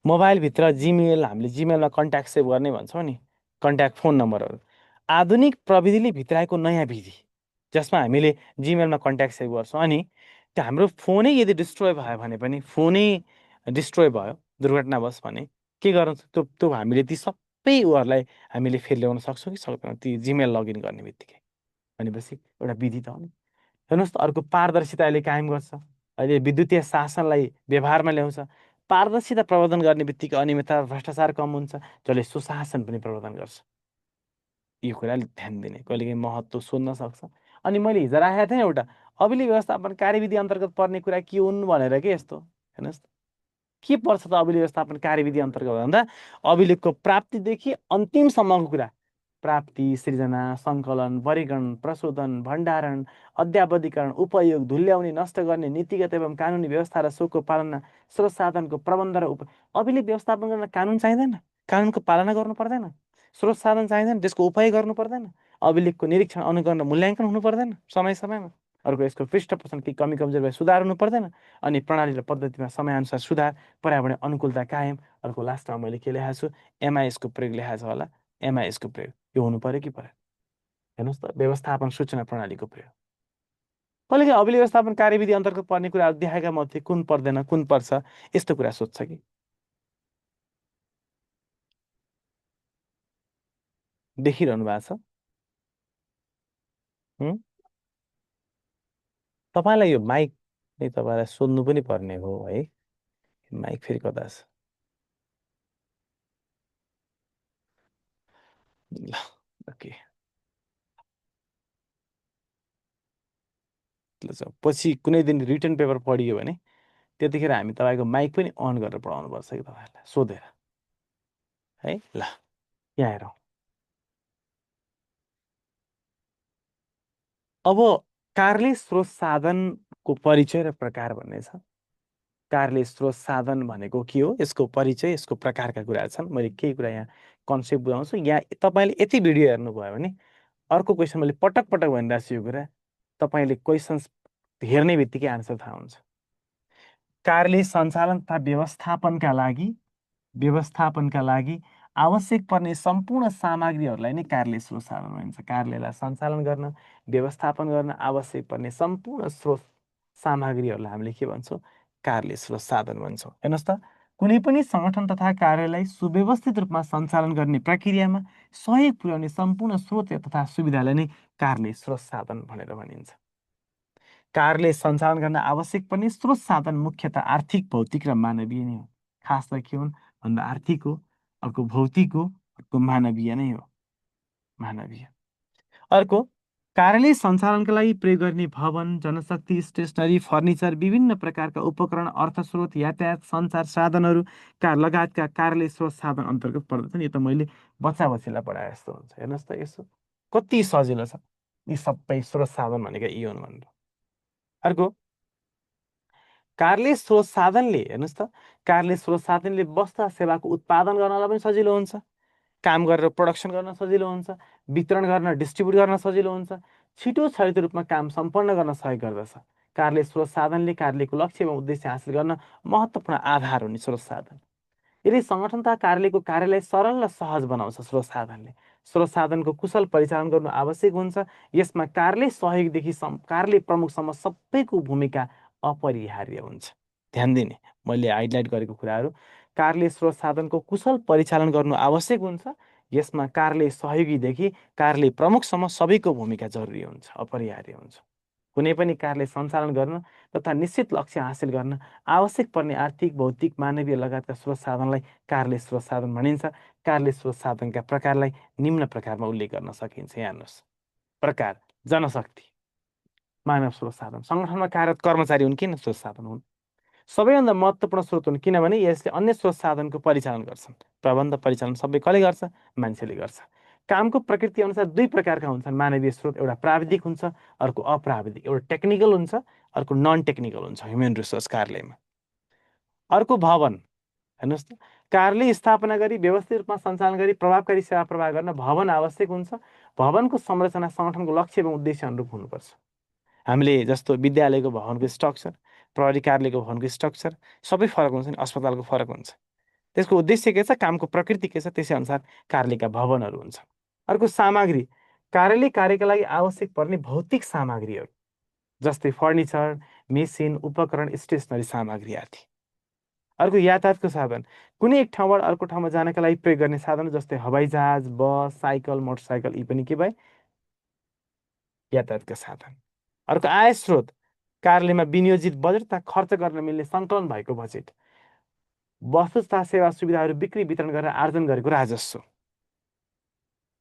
मोबाइलभित्र जिमेल, हामीले जिमेलमा कन्ट्याक्ट सेभ गर्ने भन्छौँ नि, कन्ट्याक्ट फोन नम्बरहरू, आधुनिक प्रविधिले भित्राएको नयाँ विधि जसमा हामीले जिमेलमा कन्ट्याक्ट सेभ गर्छौँ। अनि त्यो हाम्रो फोनै यदि डिस्ट्रोय भयो भने पनि, फोनै डिस्ट्रोय भयो दुर्घटनावश भने के गर्नु, त्यो त्यो हामीले ती सबै उहरूलाई हामीले फेरि ल्याउन सक्छौँ कि सक्दैनौँ, ती जिमेल लगइन गर्ने बित्तिकै। भनेपछि एउटा विधि त हो नि। हेर्नुहोस् त, अर्को, पारदर्शिता अहिले कायम गर्छ, अहिले विद्युतीय शासनलाई व्यवहारमा ल्याउँछ। पारदर्शिता प्रवर्धन गर्ने बित्तिकै अनियमितता, भ्रष्टाचार कम हुन्छ, जसले सुशासन पनि प्रवर्धन गर्छ। यो कुराले ध्यान दिने, कहिलेकाहीँ महत्त्व सोध्न सक्छ। अनि मैले हिजो राखेको थिएँ एउटा, अभिलेख व्यवस्थापन कार्यविधि अन्तर्गत पर्ने कुरा के हुन् भनेर, के यस्तो हेर्नुहोस् त, के पर्छ त अभिलेख व्यवस्थापन कार्यविधि अन्तर्गत भन्दा, अभिलेखको प्राप्तिदेखि अन्तिमसम्मको कुरा, प्राप्ति, सृजना, सङ्कलन, वर्गीकरण, प्रशोधन, भण्डारण, अद्यावधिकरण, उपयोग, धुल्याउने, नष्ट गर्ने, नीतिगत एवं कानुनी व्यवस्था र सोको पालना, स्रोत साधनको प्रबन्ध र अभिलेख व्यवस्थापन गर्न कानुन चाहिँदैन, कानुनको पालना गर्नु पर्दैन, स्रोत साधन चाहिँदैन, त्यसको उपयोग गर्नु पर्दैन, अभिलेखको निरीक्षण, अनुकरण र मूल्याङ्कन हुनु पर्दैन समय समयमा। अर्को, यसको पृष्ठ पोषण केही कमी कमजोर भए सुधार हुनु पर्दैन। अनि प्रणाली र पद्धतिमा समयअनुसार सुधार, पर्यावरण अनुकूलता कायम। अर्को, लास्टमा मैले के लेखाएको छु, एमआइएसको प्रयोग लेखाएको छ होला, एमआइएसको प्रयोग यो हुनु पर्यो कि पर्यो? हेर्नुहोस् त, व्यवस्थापन सूचना प्रणालीको प्रयोग। कहिलेकाहीँ अभिलेख व्यवस्थापन कार्यविधि अन्तर्गत पर्ने कुराहरू देखाएका मध्ये कुन पर्दैन, कुन पर्छ, यस्तो कुरा सोध्छ कि? देखिरहनु भएको छ? तपाईँलाई यो माइक नै तपाईँलाई सोध्नु पनि पर्ने हो है, माइक फेरि कता छ? ल, ओके, पछि कुनै दिन रिटन पेपर पढियो भने त्यतिखेर हामी तपाईँको माइक पनि अन गरेर पढाउनुपर्छ कि तपाईँहरूलाई सोधेर है। ल, यहाँ हेरौँ। अब कार्यालय स्रोत साधनको परिचय र प्रकार भन्ने छ। कार्यालय स्रोत साधन भनेको के हो, यसको परिचय, यसको प्रकारका कुराहरू छन्। मैले केही कुरा यहाँ कन्सेप्ट बुझाउँछु। यहाँ तपाईँले यति भिडियो हेर्नुभयो भने अर्को क्वेसन मैले पटक पटक भनिरहेको छु, यो कुरा तपाईँले क्वेसन्स हेर्ने बित्तिकै आन्सर थाहा हुन्छ। कार्यालय सञ्चालन तथा व्यवस्थापनका लागि आवश्यक पर्ने सम्पूर्ण सामग्रीहरूलाई नै कार्यालय स्रोत साधन भनिन्छ। कार्यालयलाई सञ्चालन गर्न, व्यवस्थापन गर्न आवश्यक पर्ने सम्पूर्ण स्रोत सामग्रीहरूलाई हामीले के भन्छौँ? कार्य स्रोत साधन भन्छौँ। हेर्नुहोस् त, कुनै पनि सङ्गठन तथा कार्यलाई सुव्यवस्थित रूपमा सञ्चालन गर्ने प्रक्रियामा सहयोग पुर्याउने सम्पूर्ण स्रोत तथा सुविधालाई नै कार्य स्रोत साधन भनेर भनिन्छ। कार्यले सञ्चालन गर्न आवश्यक पर्ने स्रोत साधन मुख्यतः आर्थिक, भौतिक र मानवीय नै हो। खास त के हुन् भन्दा आर्थिक हो, अर्को भौतिक हो, अर्को मानवीय नै हो। मानवीय। अर्को, कार्यालय सञ्चालनका लागि प्रयोग गर्ने भवन, जनशक्ति, स्टेसनरी, फर्निचर, विभिन्न प्रकारका उपकरण, अर्थस्रोत, यातायात, सञ्चार साधनहरू लगायतका कार्यालय स्रोत साधन अन्तर्गत पर्दछन्। यो त मैले बच्चा बच्चीलाई पढाए जस्तो हुन्छ। हेर्नुहोस् त, यसो कति सजिलो छ। यी सबै स्रोत साधन भनेका यी हुन् भनेर। अर्को, कार्यालय स्रोत साधनले, हेर्नुहोस् त, कार्यालय स्रोत साधनले वस्तु सेवाको उत्पादन गर्नलाई पनि सजिलो हुन्छ, काम गरेर प्रोडक्सन गर्न सजिलो हुन्छ, वितरण गर्न, डिस्ट्रिब्युट गर्न सजिलो हुन्छ, छिटो छरितो रूपमा काम सम्पन्न गर्न सहयोग गर्दछ। कार्यालय स्रोत साधनले कार्यको लक्ष्य एवं उद्देश्य हासिल गर्न महत्त्वपूर्ण आधार हुने स्रोत साधन। यसले सङ्गठन तथा कार्यलयको कार्यलाई सरल र सहज बनाउँछ। स्रोत साधनले स्रोत साधनको कुशल परिचालन गर्नु आवश्यक हुन्छ। यसमा कार्यालय सहयोगदेखि कार्यालय प्रमुखसम्म सबैको भूमिका अपरिहार्य हुन्छ। ध्यान दिने, मैले हाइलाइट गरेको कुराहरू, कार्यालय स्रोत साधनको कुशल परिचालन गर्नु आवश्यक हुन्छ। यसमा कार्यालय सहयोगीदेखि कार्यालय प्रमुखसम्म सबैको भूमिका जरुरी हुन्छ, अपरिहार्य हुन्छ। कुनै पनि कार्यालय सञ्चालन गर्न तथा निश्चित लक्ष्य हासिल गर्न आवश्यक पर्ने आर्थिक, भौतिक, मानवीय लगायतका स्रोत साधनलाई कार्यालय स्रोत साधन भनिन्छ। कार्यालय स्रोत साधनका प्रकारलाई निम्न प्रकारमा उल्लेख गर्न सकिन्छ। यहाँ हेर्नुहोस्, प्रकार: जनशक्ति, मानव स्रोत साधन। सङ्गठनमा कार्यरत कर्मचारी हुन्, किन स्रोत साधन हुन्? सबैभन्दा महत्त्वपूर्ण स्रोत हुन्, किनभने यसले अन्य स्रोत साधनको परिचालन गर्छन्। प्रबन्ध परिचालन सबै कसले गर्छ? मान्छेले गर्छ। कामको प्रकृति अनुसार दुई प्रकारका हुन्छन् मानवीय स्रोत, एउटा प्राविधिक हुन्छ, अर्को अप्राविधिक। एउटा टेक्निकल हुन्छ, अर्को नन टेक्निकल हुन्छ ह्युमन रिसोर्स कार्यालयमा। अर्को भवन, हेर्नुहोस् त, कार्यालय स्थापना गरी व्यवस्थित रूपमा सञ्चालन गरी प्रभावकारी सेवा प्रवाह गर्न भवन आवश्यक हुन्छ। भवनको संरचना सङ्गठनको लक्ष्य एवं उद्देश्य अनुरूप हुनुपर्छ। हामीले जस्तो विद्यालयको भवनको स्ट्रक्चर, प्रहरी कार्यालयको भवनको स्ट्रक्चर सबै फरक हुन्छ नि, अस्पतालको फरक हुन्छ। त्यसको उद्देश्य के छ, कामको प्रकृति के छ, त्यसै अनुसार कार्यालयका भवनहरू हुन्छ। अर्को, सामग्री, कार्यालय कार्यका लागि आवश्यक पर्ने भौतिक सामग्रीहरू जस्तै फर्निचर, मेसिन, उपकरण, स्टेसनरी सामग्री आदि। अर्को, यातायातको साधन, कुनै एक ठाउँबाट अर्को ठाउँमा जानका लागि प्रयोग गर्ने साधन जस्तै हवाईजहाज, बस, साइकल, मोटरसाइकल, यी पनि के भए? यातायातका साधन। अर्को, आय स्रोत, कार्यालयमा विनियोजित बजेट तथा खर्च गर्न मिल्ने सङ्कलन भएको बजेट, वस्तु तथा सेवा सुविधाहरू बिक्री वितरण गरेर आर्जन गरेको राजस्व।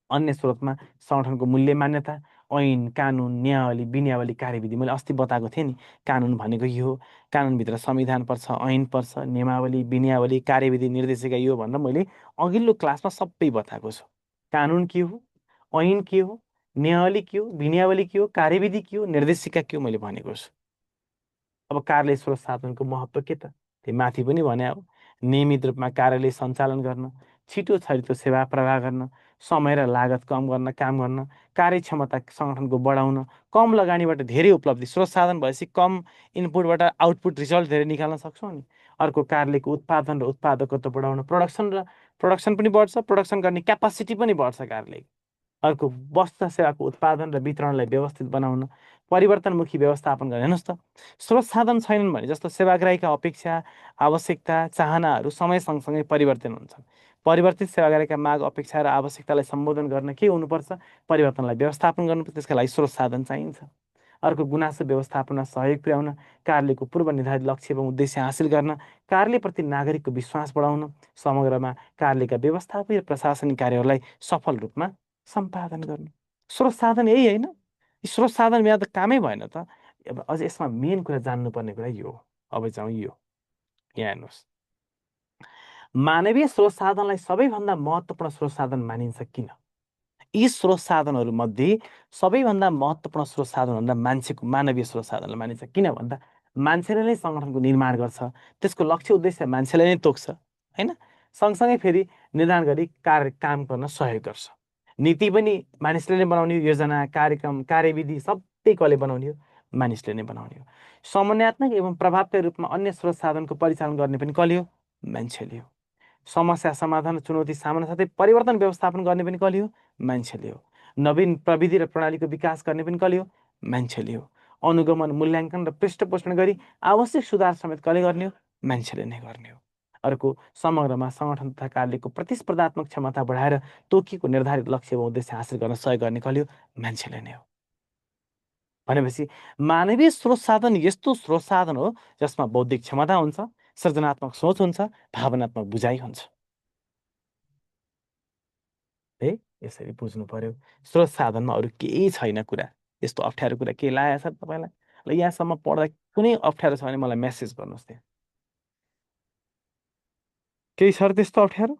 अन्य स्रोतमा सङ्गठनको मूल्य मान्यता, ऐन, कानुन, नियमावली, विनियावली, कार्यविधि। मैले अस्ति बताएको थिएँ नि, कानुन भनेको यो हो, कानुनभित्र संविधान पर्छ, ऐन पर्छ, नियमावली, विनियावली, कार्यविधि, निर्देशिका यो भनेर मैले अघिल्लो क्लासमा सबै बताएको छु। कानुन के हो, ऐन के हो, नियमावली के हो, विनियावली के हो, कार्यविधि के हो, निर्देशिका के हो, मैले भनेको छु। अब कार्यालय स्रोत साधनको महत्त्व के त? त्यो माथि पनि भने हो। नियमित रूपमा कार्यालय सञ्चालन गर्न, छिटो छरितो सेवा प्रवाह गर्न, समय र लागत कम गर्न, काम गर्न, कार्यक्षमता सङ्गठनको बढाउन, कम लगानीबाट धेरै उपलब्धि। स्रोत साधन भएपछि कम इनपुटबाट आउटपुट रिजल्ट धेरै निकाल्न सक्छौँ नि। अर्को, कार्यालयको उत्पादन र उत्पादकत्व बढाउन, प्रोडक्सन पनि बढ्छ, प्रोडक्सन गर्ने क्यापासिटी पनि बढ्छ कार्यालयको। अर्को, वस्तु सेवाको उत्पादन र वितरणलाई व्यवस्थित बनाउन, परिवर्तनमुखी व्यवस्थापन गर्ने। हेर्नुहोस् त, स्रोत साधन छैनन् भने जस्तो सेवाग्राहीका अपेक्षा, आवश्यकता, चाहनाहरू समय सँगसँगै परिवर्तन हुन्छन्। परिवर्तित सेवाग्राहीका माग, अपेक्षा र आवश्यकतालाई सम्बोधन गर्न के हुनुपर्छ? परिवर्तनलाई व्यवस्थापन गर्नुपर्छ। त्यसका लागि स्रोत साधन चाहिन्छ। अर्को, गुनासो व्यवस्थापनमा सहयोग पुर्याउन, कार्यालयको पूर्व निर्धारित लक्ष्य एवं उद्देश्य हासिल गर्न, कार्यालयप्रति नागरिकको विश्वास बढाउन, समग्रमा कार्यालयका व्यवस्थापकीय र प्रशासनिक कार्यहरूलाई सफल रूपमा सम्पादन गर्नु। स्रोत साधन यही होइन? स्रोत साधन बिना त कामै भएन त। अब अझ यसमा मेन कुरा जान्नुपर्ने कुरा यो हो। अब जाउँ यो, यहाँ हेर्नुहोस्, मानवीय स्रोत साधनलाई सबैभन्दा महत्त्वपूर्ण स्रोत साधन मानिन्छ किन? यी स्रोत साधनहरूमध्ये सबैभन्दा महत्त्वपूर्ण स्रोत साधन भन्दा मान्छेको मानवीय स्रोत साधनलाई मानिन्छ। किन भन्दा मान्छेले नै सङ्गठनको निर्माण गर्छ, त्यसको लक्ष्य उद्देश्य मान्छेले नै तोक्छ, होइन? सँगसँगै फेरि निर्धारण गरी काम गर्न सहयोग गर्छ। नीति पनि मानिसले नै बनाउने हो, योजना, कार्यक्रम, कार्यविधि सबै कसले बनाउने हो? मानिसले नै बनाउने हो। समन्वयात्मक एवं प्रभावकारी रूपमा अन्य स्रोत साधनको परिचालन गर्ने पनि कसले हो? मान्छेले हो। समस्या समाधान, चुनौती सामना साथै परिवर्तन व्यवस्थापन गर्ने पनि कसले हो? मान्छेले हो। नवीन प्रविधि र प्रणालीको विकास गर्ने पनि कसले हो? मान्छेले हो। अनुगमन, मूल्याङ्कन र पृष्ठपोषण गरी आवश्यक सुधार समेत कसले गर्ने हो? मान्छेले नै गर्ने हो। अर्को, समग्रमा सङ्गठन तथा कार्यको प्रतिस्पर्धात्मक क्षमता बढाएर तोकिएको निर्धारित लक्ष्य वा उद्देश्य हासिल गर्न सहयोग गर्ने कसले हो? मान्छेले नै हो। भनेपछि मानवीय स्रोत साधन यस्तो स्रोत साधन हो जसमा बौद्धिक क्षमता हुन्छ, सृजनात्मक सोच हुन्छ, भावनात्मक बुझाइ हुन्छ। है, यसरी बुझ्नु पर्यो। स्रोत साधनमा अरू केही छैन कुरा। यस्तो अप्ठ्यारो कुरा के लागेको छ तपाईँलाई? ल, यहाँसम्म पढ्दा कुनै अप्ठ्यारो छ भने मलाई मेसेज गर्नुहोस् त्यहाँ। केही छ र त्यस्तो अप्ठ्यारो?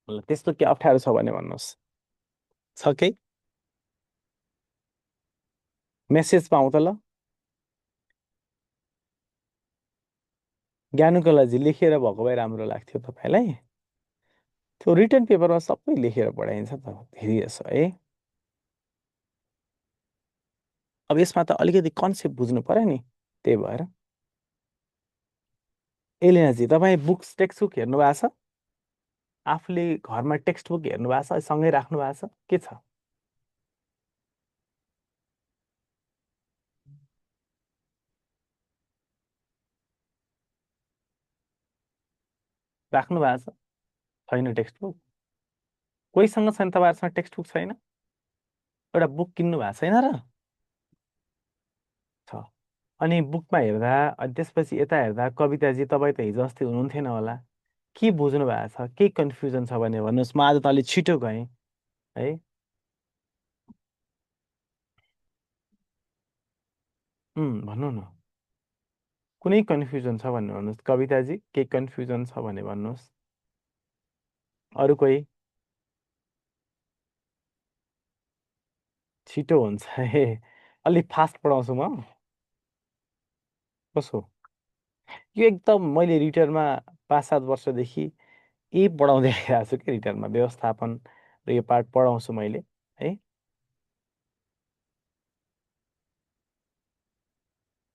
ल, त्यस्तो के अप्ठ्यारो छ भने भन्नुहोस्। छ केही? मेसेज पाउँ त ल। ज्ञानुकलाजी लेखेर भएको भए राम्रो लाग्थ्यो तपाईँलाई। त्यो रिटर्न पेपरमा सबै लेखेर पढाइन्छ त धेरै जसो है। अब यसमा त अलिकति कन्सेप्ट बुझ्नु पर्यो नि, त्यही भएर। एलिनाजी, तपाईँ बुक्स टेक्स्ट बुक हेर्नु भएको छ? आफूले घरमा टेक्स्ट बुक हेर्नु भएको छ? सँगै राख्नु भएको छ? के छ? राख्नु भएको छ? छैन टेक्स्ट बुक? कोहीसँग छैन? तपाईँहरूसँग टेक्स्ट बुक छैन? एउटा बुक किन्नु भएको छैन र? छ। अनि बुकमा हेर्दा, अनि त्यसपछि यता हेर्दा, कविताजी तपाईँ त हिजो अस्ति हुनुहुन्थेन होला। के बुझ्नु भएको छ? केही कन्फ्युजन छ भने भन्नुहोस्। म आज त अलिक छिटो गएँ है। भन्नु न। कुनै कन्फ्युजन छ भने भन्नुहोस् कविताजी। केही कन्फ्युजन छ भने भन्नुहोस्। अरू कोही? छिटो हुन्छ है। अलिक फास्ट पढाउँछु म। कसो? यो एकदम मैले रिटर्नमा 5-7 वर्षदेखि यही पढाउँदै आइरहेको छु कि रिटर्नमा व्यवस्थापन र यो पार्ट पढाउँछु मैले है।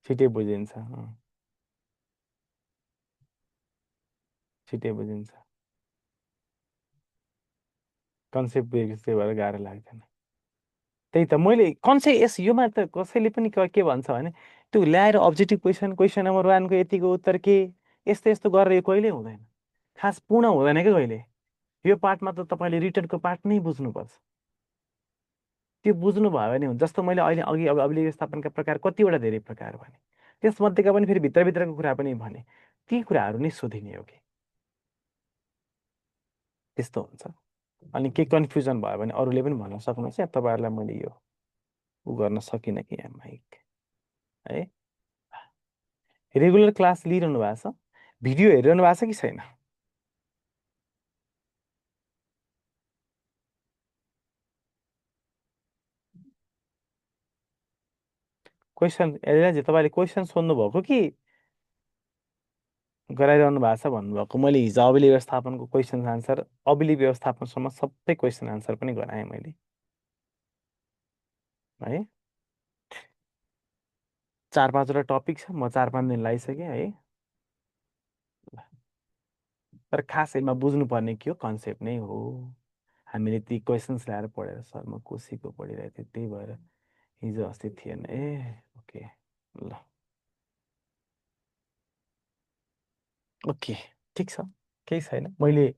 छिटै बुझिन्छ। छिटै बुझिन्छ। कन्सेप्ट बुझेपछि त्यही भएर गाह्रो लाग्दैन। त्यही त मैले कन्सेप्ट योमा त कसैले पनि के भन्छ भने त्यो ल्याएर अब्जेक्टिभ क्वेसन, क्वेसन नम्बर 1को यतिको उत्तर के, यस्तो यस्तो गरेर यो कहिल्यै हुँदैन। खास पूर्ण हुँदैन क्या कहिले। यो पार्टमा त तपाईँले रिटर्नको पार्ट नै बुझ्नुपर्छ। त्यो बुझ्नुभयो भने हुन्छ। जस्तो मैले अहिले अघि अब अभिलेख व्यवस्थापनका प्रकार कतिवटा धेरै प्रकार भने, त्यसमध्येका पनि फेरि भित्रभित्रको कुरा पनि भने, ती कुराहरू नै सोधिने हो कि। त्यस्तो हुन्छ। अनि के कन्फ्युजन भयो भने अरूले पनि भन्न सक्नुहुन्छ या तपाईँहरूलाई मैले यो उ गर्न सकिनँ कि यहाँ माइक है। रेगुलर क्लास लिइरहनु भएको छ? भिडियो हेरिरहनु भएको छ कि छैन? क्वेसन एलिनाजी, तपाईँले क्वेसन सोध्नु भएको कि गराइरहनु भएको छ भन्नुभएको? मैले हिजो अभिलेख व्यवस्थापनको क्वेसन आन्सर, अभिलेख व्यवस्थापनसम्म सबै क्वेसन आन्सर पनि गराएँ मैले है। 4-5वटा टपिक छ, म 4-5 दिन लगाइसकेँ है। तर खास यसमा बुझ्नुपर्ने के हो? कन्सेप्ट नै हो। हामीले ती क्वेसन्स ल्याएर पढेर, सर म कोसीको पढिरहेको थिएँ त्यही भएर हिजो अस्ति थिएन ए। ओके, ल, ओके, ठिक छ, केही छैन। मैले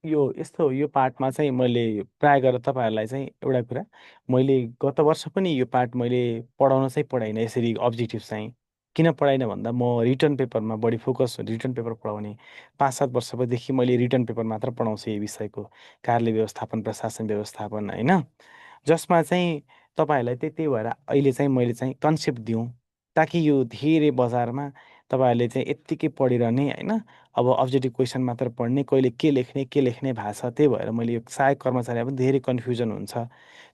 यो यस्तो यो पार्टमा चाहिँ मैले प्राय गरेर तपाईँहरूलाई चाहिँ एउटा कुरा, मैले गत वर्ष पनि यो पार्ट मैले पढाउन चाहिँ पढाइनँ यसरी अब्जेक्टिभ चाहिँ। किन पढाइनँ भन्दा म रिटर्न पेपरमा बढी फोकस, रिटर्न पेपर पढाउने 5-7 वर्षदेखि मैले रिटर्न पेपर मात्र पढाउँछु यही विषयको, कार्य व्यवस्थापन, प्रशासन व्यवस्थापन होइन, जसमा चाहिँ तपाईँहरूलाई त्यही भएर अहिले चाहिँ मैले चाहिँ कन्सेप्ट दिउँ ताकि यो धेरै बजारमा तपाईँहरूले चाहिँ यत्तिकै पढिरहने होइन, अब अब्जेक्टिभ क्वेसन मात्र पढ्ने, कहिले के लेख्ने भएको छ। त्यही भएर मैले यो सहायक कर्मचारी पनि धेरै कन्फ्युजन हुन्छ।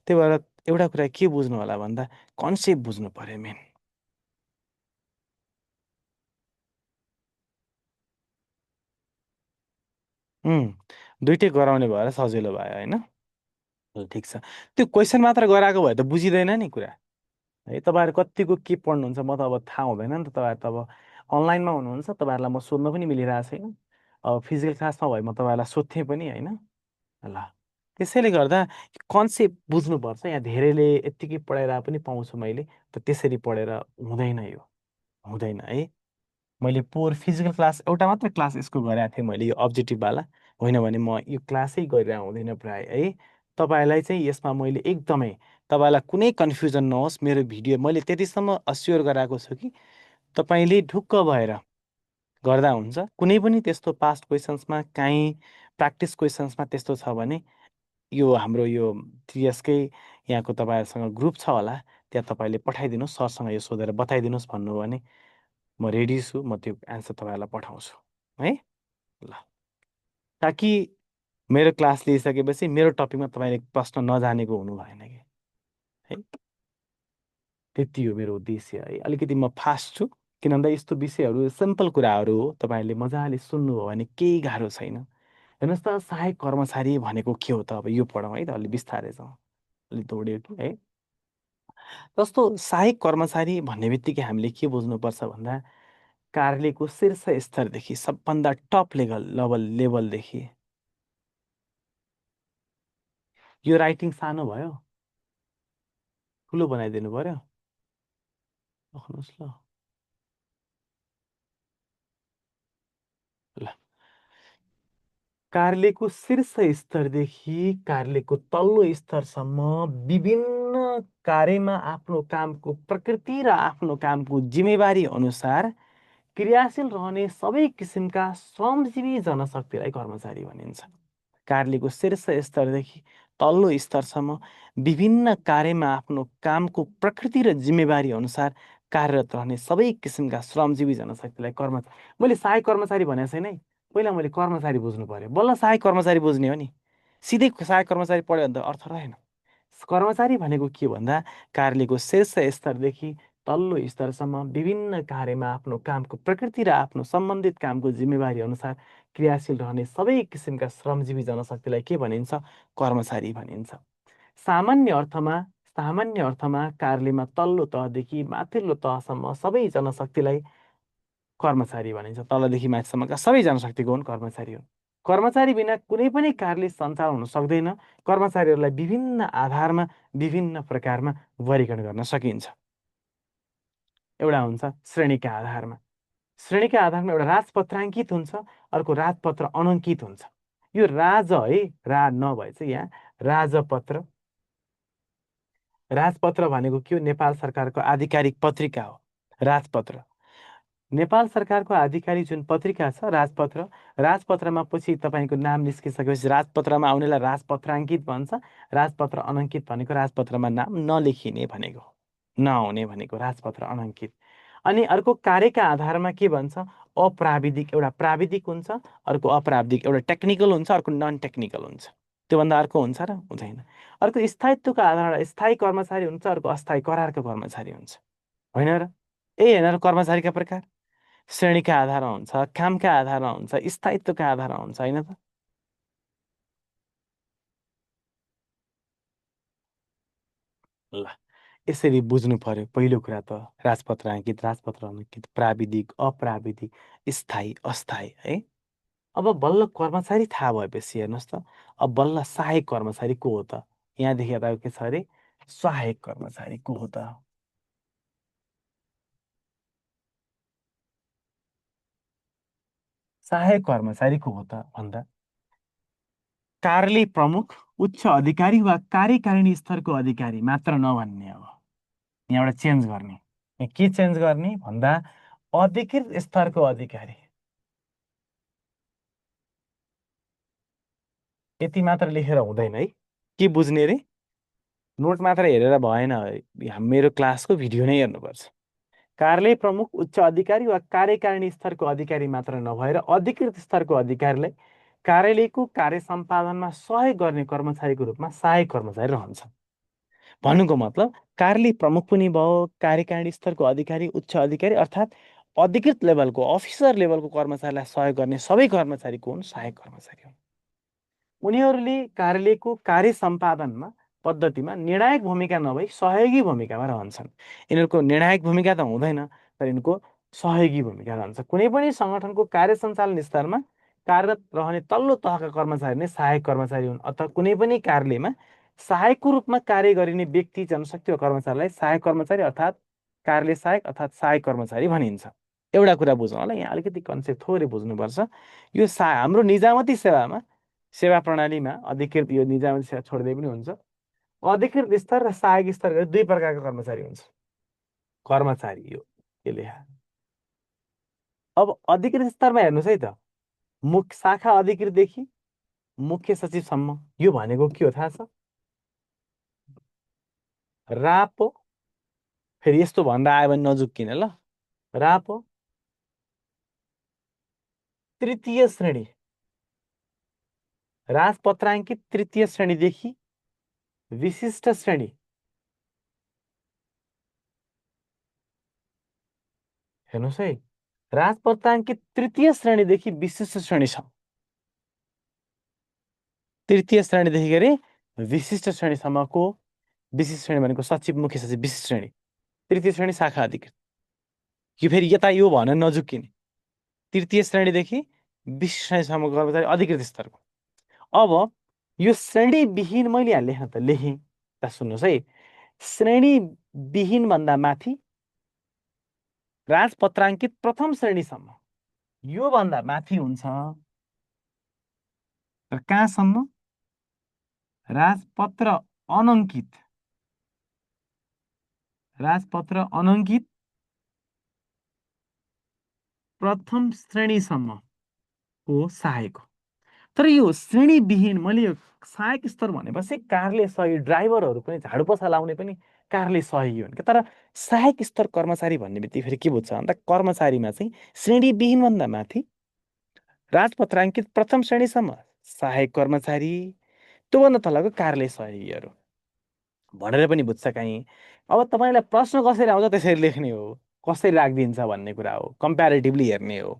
त्यही भएर एउटा कुरा के बुझ्नु होला भन्दा कन्सेप्ट बुझ्नु पर्यो मेन। दुइटै गराउने भएर सजिलो भयो होइन। ल, ठिक छ। त्यो क्वेसन मात्र गराएको भए त बुझिँदैन नि कुरा है। तपाईँहरू कतिको के पढ्नुहुन्छ म त अब थाहा हुँदैन नि त। तपाईँहरू त अब अनलाइनमा हुनुहुन्छ, तपाईँहरूलाई म सोध्न पनि मिलिरहेको छैन। अब फिजिकल क्लासमा भए म तपाईँहरूलाई सोध्थेँ पनि होइन। ल, त्यसैले गर्दा कन्सेप्ट बुझ्नुपर्छ। यहाँ धेरैले यत्तिकै पढाएर पनि पाउँछु मैले, त त्यसरी पढेर हुँदैन, यो हुँदैन है। मैले पोर फिजिकल क्लास एउटा मात्र क्लास यसको गरेको थिएँ मैले, यो अब्जेक्टिभवाला, होइन भने म यो क्लासै गरेर हुँदैन प्राय है। तपाईँलाई चाहिँ यसमा मैले एकदमै, तपाईँलाई कुनै कन्फ्युजन नहोस्, मेरो भिडियो मैले त्यतिसम्म अस्योर गराएको छु कि तपाईँले ढुक्क भएर गर्दा हुन्छ। कुनै पनि त्यस्तो पास्ट क्वेसन्समा काहीँ प्र्याक्टिस क्वेसन्समा त्यस्तो छ भने यो हाम्रो यो टिएसकै यहाँको तपाईँहरूसँग ग्रुप छ होला, त्यहाँ तपाईँले पठाइदिनुहोस्, सरसँग यो सोधेर बताइदिनुहोस् भन्नु हो भने म रेडी छु, म त्यो एन्सर तपाईँहरूलाई पठाउँछु है। ल, ताकि मेरो क्लास लिइसकेपछि मेरो टपिकमा तपाईँले प्रश्न नजानेको हुनु भएन कि है। त्यति हो मेरो उद्देश्य है। अलिकति म फास्ट छु, किन भन्दा यस्तो विषयहरू सिम्पल कुराहरू हो, तपाईँहरूले मजाले सुन्नुभयो भने केही गाह्रो छैन। हेर्नुहोस् त, सहायक कर्मचारी भनेको के हो त, अब यो पढौँ है त, अलिक बिस्तारै जाउँ, अलिक दौड्यो कि है। जस्तो सहायक कर्मचारी भन्ने बित्तिकै हामीले के बुझ्नुपर्छ भन्दा, कार्यालयको शीर्ष स्तरदेखि सबभन्दा टप लेभलदेखि, यो राइटिङ सानो भयो, ठुलो बनाइदिनु पर्यो, राख्नुहोस् ल। ल, कार्यालयको शीर्ष स्तरदेखि कार्यालयको तल्लो स्तरसम्म विभिन्न कार्यमा आफ्नो कामको प्रकृति र आफ्नो कामको जिम्मेवारी अनुसार क्रियाशील रहने सबै किसिमका श्रमजीवी जनशक्तिलाई कर्मचारी भनिन्छ। कार्यालयको शीर्ष स्तरदेखि तल्लो स्तरसम्म विभिन्न कार्यमा आफ्नो कामको प्रकृति र जिम्मेवारी अनुसार कार्यरत रहने सबै किसिमका श्रमजीवी जनशक्तिलाई कर्मचारी। मैले सहायक कर्मचारी भनेको छैन है, पहिला मैले कर्मचारी बुझ्नु पर्यो, बल्ल सहायक कर्मचारी बुझ्ने हो नि। सिधै सहायक कर्मचारी पढ्यो भने त अर्थ रहेन। कर्मचारी भनेको के भन्दा, कार्यालयको शीर्ष स्तरदेखि तल्लो स्तरसम्म विभिन्न कार्यमा आफ्नो कामको प्रकृति र आफ्नो सम्बन्धित कामको जिम्मेवारी अनुसार क्रियाशील रहने सबै किसिमका श्रमजीवी जनशक्तिलाई के भनिन्छ? कर्मचारी भनिन्छ। सामान्य अर्थमा सामान्य अर्थमा कार्यालयमा तल्लो तहदेखि माथिल्लो तहसम्म सबै जनशक्तिलाई कर्मचारी भनिन्छ। तलदेखि माथिसम्मका सबै जनशक्तिको हुन् कर्मचारी हुन्। कर्मचारी बिना कुनै पनि कार्यालय सञ्चालन हुन सक्दैन। कर्मचारीहरूलाई विभिन्न आधारमा विभिन्न प्रकारमा वर्गीकरण गर्न सकिन्छ। एउटा हुन्छ श्रेणीका आधारमा। श्रेणीका आधारमा एउटा राजपत्राङ्कित हुन्छ, अर्को राजपत्र अनङ्कित हुन्छ। यो राज है, रा नभएछ यहाँ, राजपत्र। राजपत्र भनेको के हो? नेपाल सरकारको आधिकारिक पत्रिका हो राजपत्र। नेपाल सरकारको आधिकारिक जुन पत्रिका छ राजपत्र, राजपत्रमा पछि तपाईँको नाम निस्किसकेपछि राजपत्रमा आउनेलाई राजपत्राङ्कित भन्छ। राजपत्र अनङ्कित भनेको राजपत्रमा नाम नलेखिने भनेको, नआउने भनेको राजपत्र अनङ्कित। अनि अर्को कार्यका आधारमा के भन्छ? अप्राविधिक। एउटा प्राविधिक हुन्छ, अर्को अप्राविधिक। एउटा टेक्निकल हुन्छ, अर्को नन टेक्निकल हुन्छ। त्योभन्दा अर्को हुन्छ र हुँदैन। अर्को स्थायित्वको आधारमा स्थायी कर्मचारी हुन्छ, अर्को अस्थायी करारको कर्मचारी हुन्छ, होइन र? होइन र? कर्मचारीका प्रकार श्रेणीका आधारमा हुन्छ, कामका आधारमा हुन्छ, स्थायित्वका आधारमा हुन्छ, होइन त? ल, यसरी बुझ्नु पर्यो पहिलो कुरा त। राजपत्र अङ्कित, राजपत्र अनङ्कित, प्राविधिक, अप्राविधिक, स्थायी, अस्थायी है। अब बल्ल कर्मचारी थाहा भएपछि हेर्नुहोस् त, अब बल्ल सहायक कर्मचारी को हो त? यहाँदेखि यता के छ अरे? सहायक कर्मचारी को हो त? सहायक कर्मचारी को हो त भन्दा, कार्यालय प्रमुख, उच्च अधिकारी वा कार्यकारिणी स्तरको अधिकारी मात्र नभन्ने। अब यहाँबाट चेन्ज गर्ने। यहाँ के चेन्ज गर्ने भन्दा, अधिकृत स्तरको अधिकारी। यति मात्र लेखेर हुँदैन है, के बुझ्ने रे? नोट मात्र हेरेर भएन, मेरो क्लासको भिडियो नै हेर्नुपर्छ। कार्यालय प्रमुख, उच्च अधिकारी वा कार्यकारिणी स्तरको अधिकारी मात्र नभएर अधिकृत स्तरको अधिकारीलाई कार्यालयको कार्य सम्पादनमा सहयोग गर्ने कर्मचारीको रूपमा सहायक कर्मचारी रहन्छ। भन्नुको मतलब कार्यालय प्रमुख पनि भयो, कार्यकारिणी स्तरको अधिकारी, उच्च अधिकारी, अर्थात् अधिकृत लेभलको अफिसर लेभलको कर्मचारीलाई सहयोग गर्ने सबै कर्मचारीको हुन् सहायक कर्मचारी हुन्। उनीहरूले कार्यालयको कार्य सम्पादनमा पद्धतिमा निर्णायक भूमिका नभई सहयोगी भूमिकामा रहन्छन्। यिनीहरूको निर्णायक भूमिका त हुँदैन, तर यिनको सहयोगी भूमिका रहन्छ। कुनै पनि सङ्गठनको कार्य सञ्चालन स्तरमा कार्यरत रहने तल्लो तहका कर्मचारी नै सहायक कर्मचारी हुन्। अथवा कुनै पनि कार्यालयमा सहायकको रूपमा कार्य गरिने व्यक्ति, जनशक्ति वा कर्मचारीलाई सहायक कर्मचारी अर्थात् कार्यालय सहायक अर्थात् सहायक कर्मचारी भनिन्छ। एउटा कुरा बुझौँ होला, यहाँ अलिकति कन्सेप्ट थोरै बुझ्नुपर्छ। यो हाम्रो निजामती सेवामा, सेवा प्रणालीमा अधिकृत, यो निजामती सेवा छोड्दै पनि हुन्छ, अधिकृत स्तर र सहायक स्तर गरी दुई प्रकारका कर्मचारी हुन्छ। कर्मचारी यो के लेखा। अब अधिकृत स्तरमा हेर्नुहोस् है त, मुख्य शाखा अधिकृतदेखि मुख्य सचिवसम्म, यो भनेको के हो थाहा छ? रापो, फेरि यस्तो भनेर आयो भने नजुक्किने ल, रापो तृतीय श्रेणी, राजपत्राङ्कित तृतीय श्रेणीदेखि विशिष्ट श्रेणी, हेर्नुहोस् है, राजपत्राङ्कित तृतीय श्रेणीदेखि विशिष्ट श्रेणीसम्म, तृतीय श्रेणीदेखि गरी विशिष्ट श्रेणीसम्मको, विशिष्ट श्रेणी भनेको सचिव, मुख्य सचिव, विशिष्ट श्रेणी, तृतीय श्रेणी शाखा अधिकृत। यो फेरि यता यो भनेर नजुक्किने, तृतीय श्रेणीदेखि विशिष्ट श्रेणीसम्मको कर्मचारी अधिकृत स्तरको। अब यो श्रेणीविहीन मैले यहाँ लेख्न त लेखेँ, त सुन्नुहोस् है, श्रेणीविहीन भन्दा माथि राजपत्राङ्कित प्रथम श्रेणीसम्म, यो भन्दा माथि हुन्छ र कहाँसम्म? राजपत्र अनङ्कित, राजपत्र अनङ्कित प्रथम श्रेणीसम्मको सहायक। तर यो श्रेणीविहीन, मैले यो सहायक स्तर भनेपछि कार्यालय सहयोगी, ड्राइभरहरू पनि, झाडु पोछा लाउने पनि कार्यालय सहयोगी हुन्। तर सहायक स्तर कर्मचारी भन्ने बित्तिकै फेरि के बुझ्छ भन्दा, कर्मचारीमा चाहिँ श्रेणीविहीन भन्दा माथि राजपत्राङ्कित प्रथम श्रेणीसम्म सहायक कर्मचारी, त्योभन्दा तलको कार्यालय सहयोगीहरू भनेर पनि बुझ्छ कहीँ। अब तपाईँलाई प्रश्न कसरी आउँछ त्यसरी लेख्ने हो, कसरी राखिदिन्छ भन्ने कुरा हो, कम्प्यारेटिभली हेर्ने हो।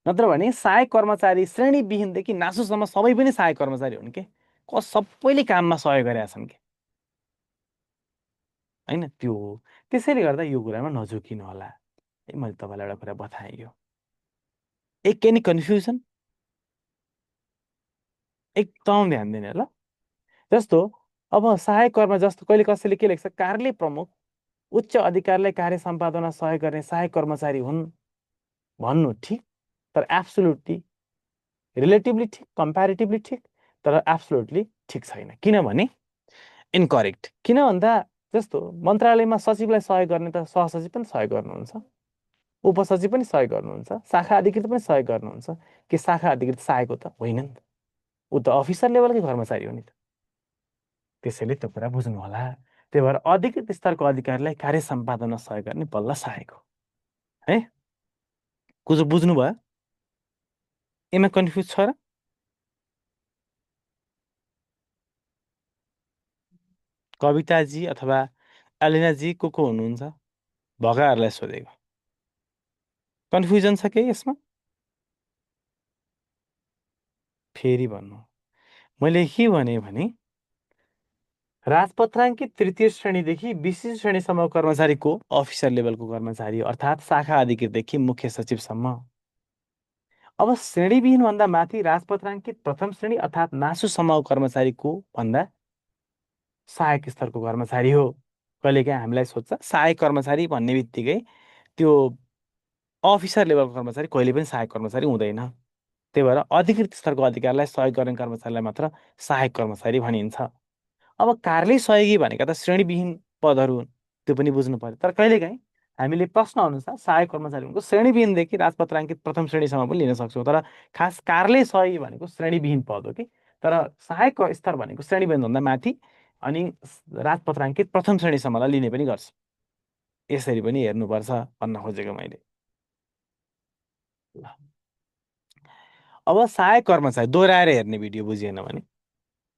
नत्र भने सहायक कर्मचारी श्रेणीविहीनदेखि नासुसम्म सबै पनि सहायक कर्मचारी हुन् के, सबैले काममा सहयोग गरेका छन् कि होइन, त्यो हो। त्यसैले गर्दा यो कुरामा नझुकिनु होला है। मैले तपाईँलाई एउटा कुरा बताएँ, यो एक नि कन्फ्युजन एकदम ध्यान दिने ल। जस्तो अब सहायक कर्म, जस्तो कहिले कसैले के लेख्छ, कार्यालय प्रमुख उच्च अधिकारीलाई कार्य सम्पादनमा सहयोग गर्ने सहायक कर्मचारी हुन् भन्नु ठिक, तर एब्सोल्युटली, रिलेटिभली ठिक, कम्प्यारेटिभली ठिक, तर एब्सोल्युटली ठिक छैन। किनभने इनकरेक्ट। किन भन्दा, जस्तो मन्त्रालयमा सचिवलाई सहयोग गर्ने त सहसचिव पनि सहयोग गर्नुहुन्छ, उपसचिव पनि सहयोग गर्नुहुन्छ, शाखा अधिकृत पनि सहयोग गर्नुहुन्छ, कि शाखा अधिकृत सहायक हो त? होइन नि त, ऊ त अफिसर लेभलकै कर्मचारी हो नि त। त्यसैले त्यो कुरा बुझ्नु होला। त्यही भएर अधिकृत स्तरको अधिकारीलाई कार्य सम्पादनमा सहयोग गर्ने बल्ल सहायक हो है। कुरो बुझ्नुभयो? यसमा कन्फ्युज छ र? कविताजी अथवा एलिनाजी को हुनुहुन्छ? भगाहरूलाई सोधेको। कन्फ्युजन छ के यसमा? फेरि भन्नु, मैले के भने राजपत्राङ्कित तृतीय श्रेणीदेखि विशिष्ट श्रेणीसम्म कर्मचारीको अफिसर लेभलको कर्मचारी अर्थात् शाखा अधिकृतदेखि मुख्य सचिवसम्म। अब श्रेणीविहीन भन्दा माथि राजपत्राङ्कित प्रथम श्रेणी अर्थात् नासुसम्मको कर्मचारीको भन्दा सहायक स्तरको कर्मचारी हो। कहिलेकाहीँ हामीलाई सोध्छ सहायक कर्मचारी भन्ने बित्तिकै त्यो अफिसर लेभलको कर्मचारी कहिले पनि सहायक कर्मचारी हुँदैन। त्यही भएर अधिकृत स्तरको अधिकारीलाई सहयोग गर्ने कर्मचारीलाई मात्र सहायक कर्मचारी भनिन्छ। अब कार्यालय सहयोगी भनेका त श्रेणीविहीन पदहरू हुन्, त्यो पनि बुझ्नु पर्यो। तर कहिलेकाहीँ हामीले प्रश्न अनुसार सहायक कर्मचारी भनेको श्रेणीविहीनदेखि राजपत्राङ्कित प्रथम श्रेणीसम्म पनि लिन सक्छौँ। तर खास कार्यालय सहयोगी भनेको श्रेणीविहीन पद हो कि, तर सहायक स्तर भनेको श्रेणीविहीनभन्दा माथि अनि राजपत्राङ्कित प्रथम श्रेणीसम्मलाई लिने पनि गर्छ। यसरी पनि हेर्नुपर्छ भन्न खोजेको मैले। अब सहायक कर्मचारी दोहोऱ्याएर हेर्ने भिडियो बुझिएन भने,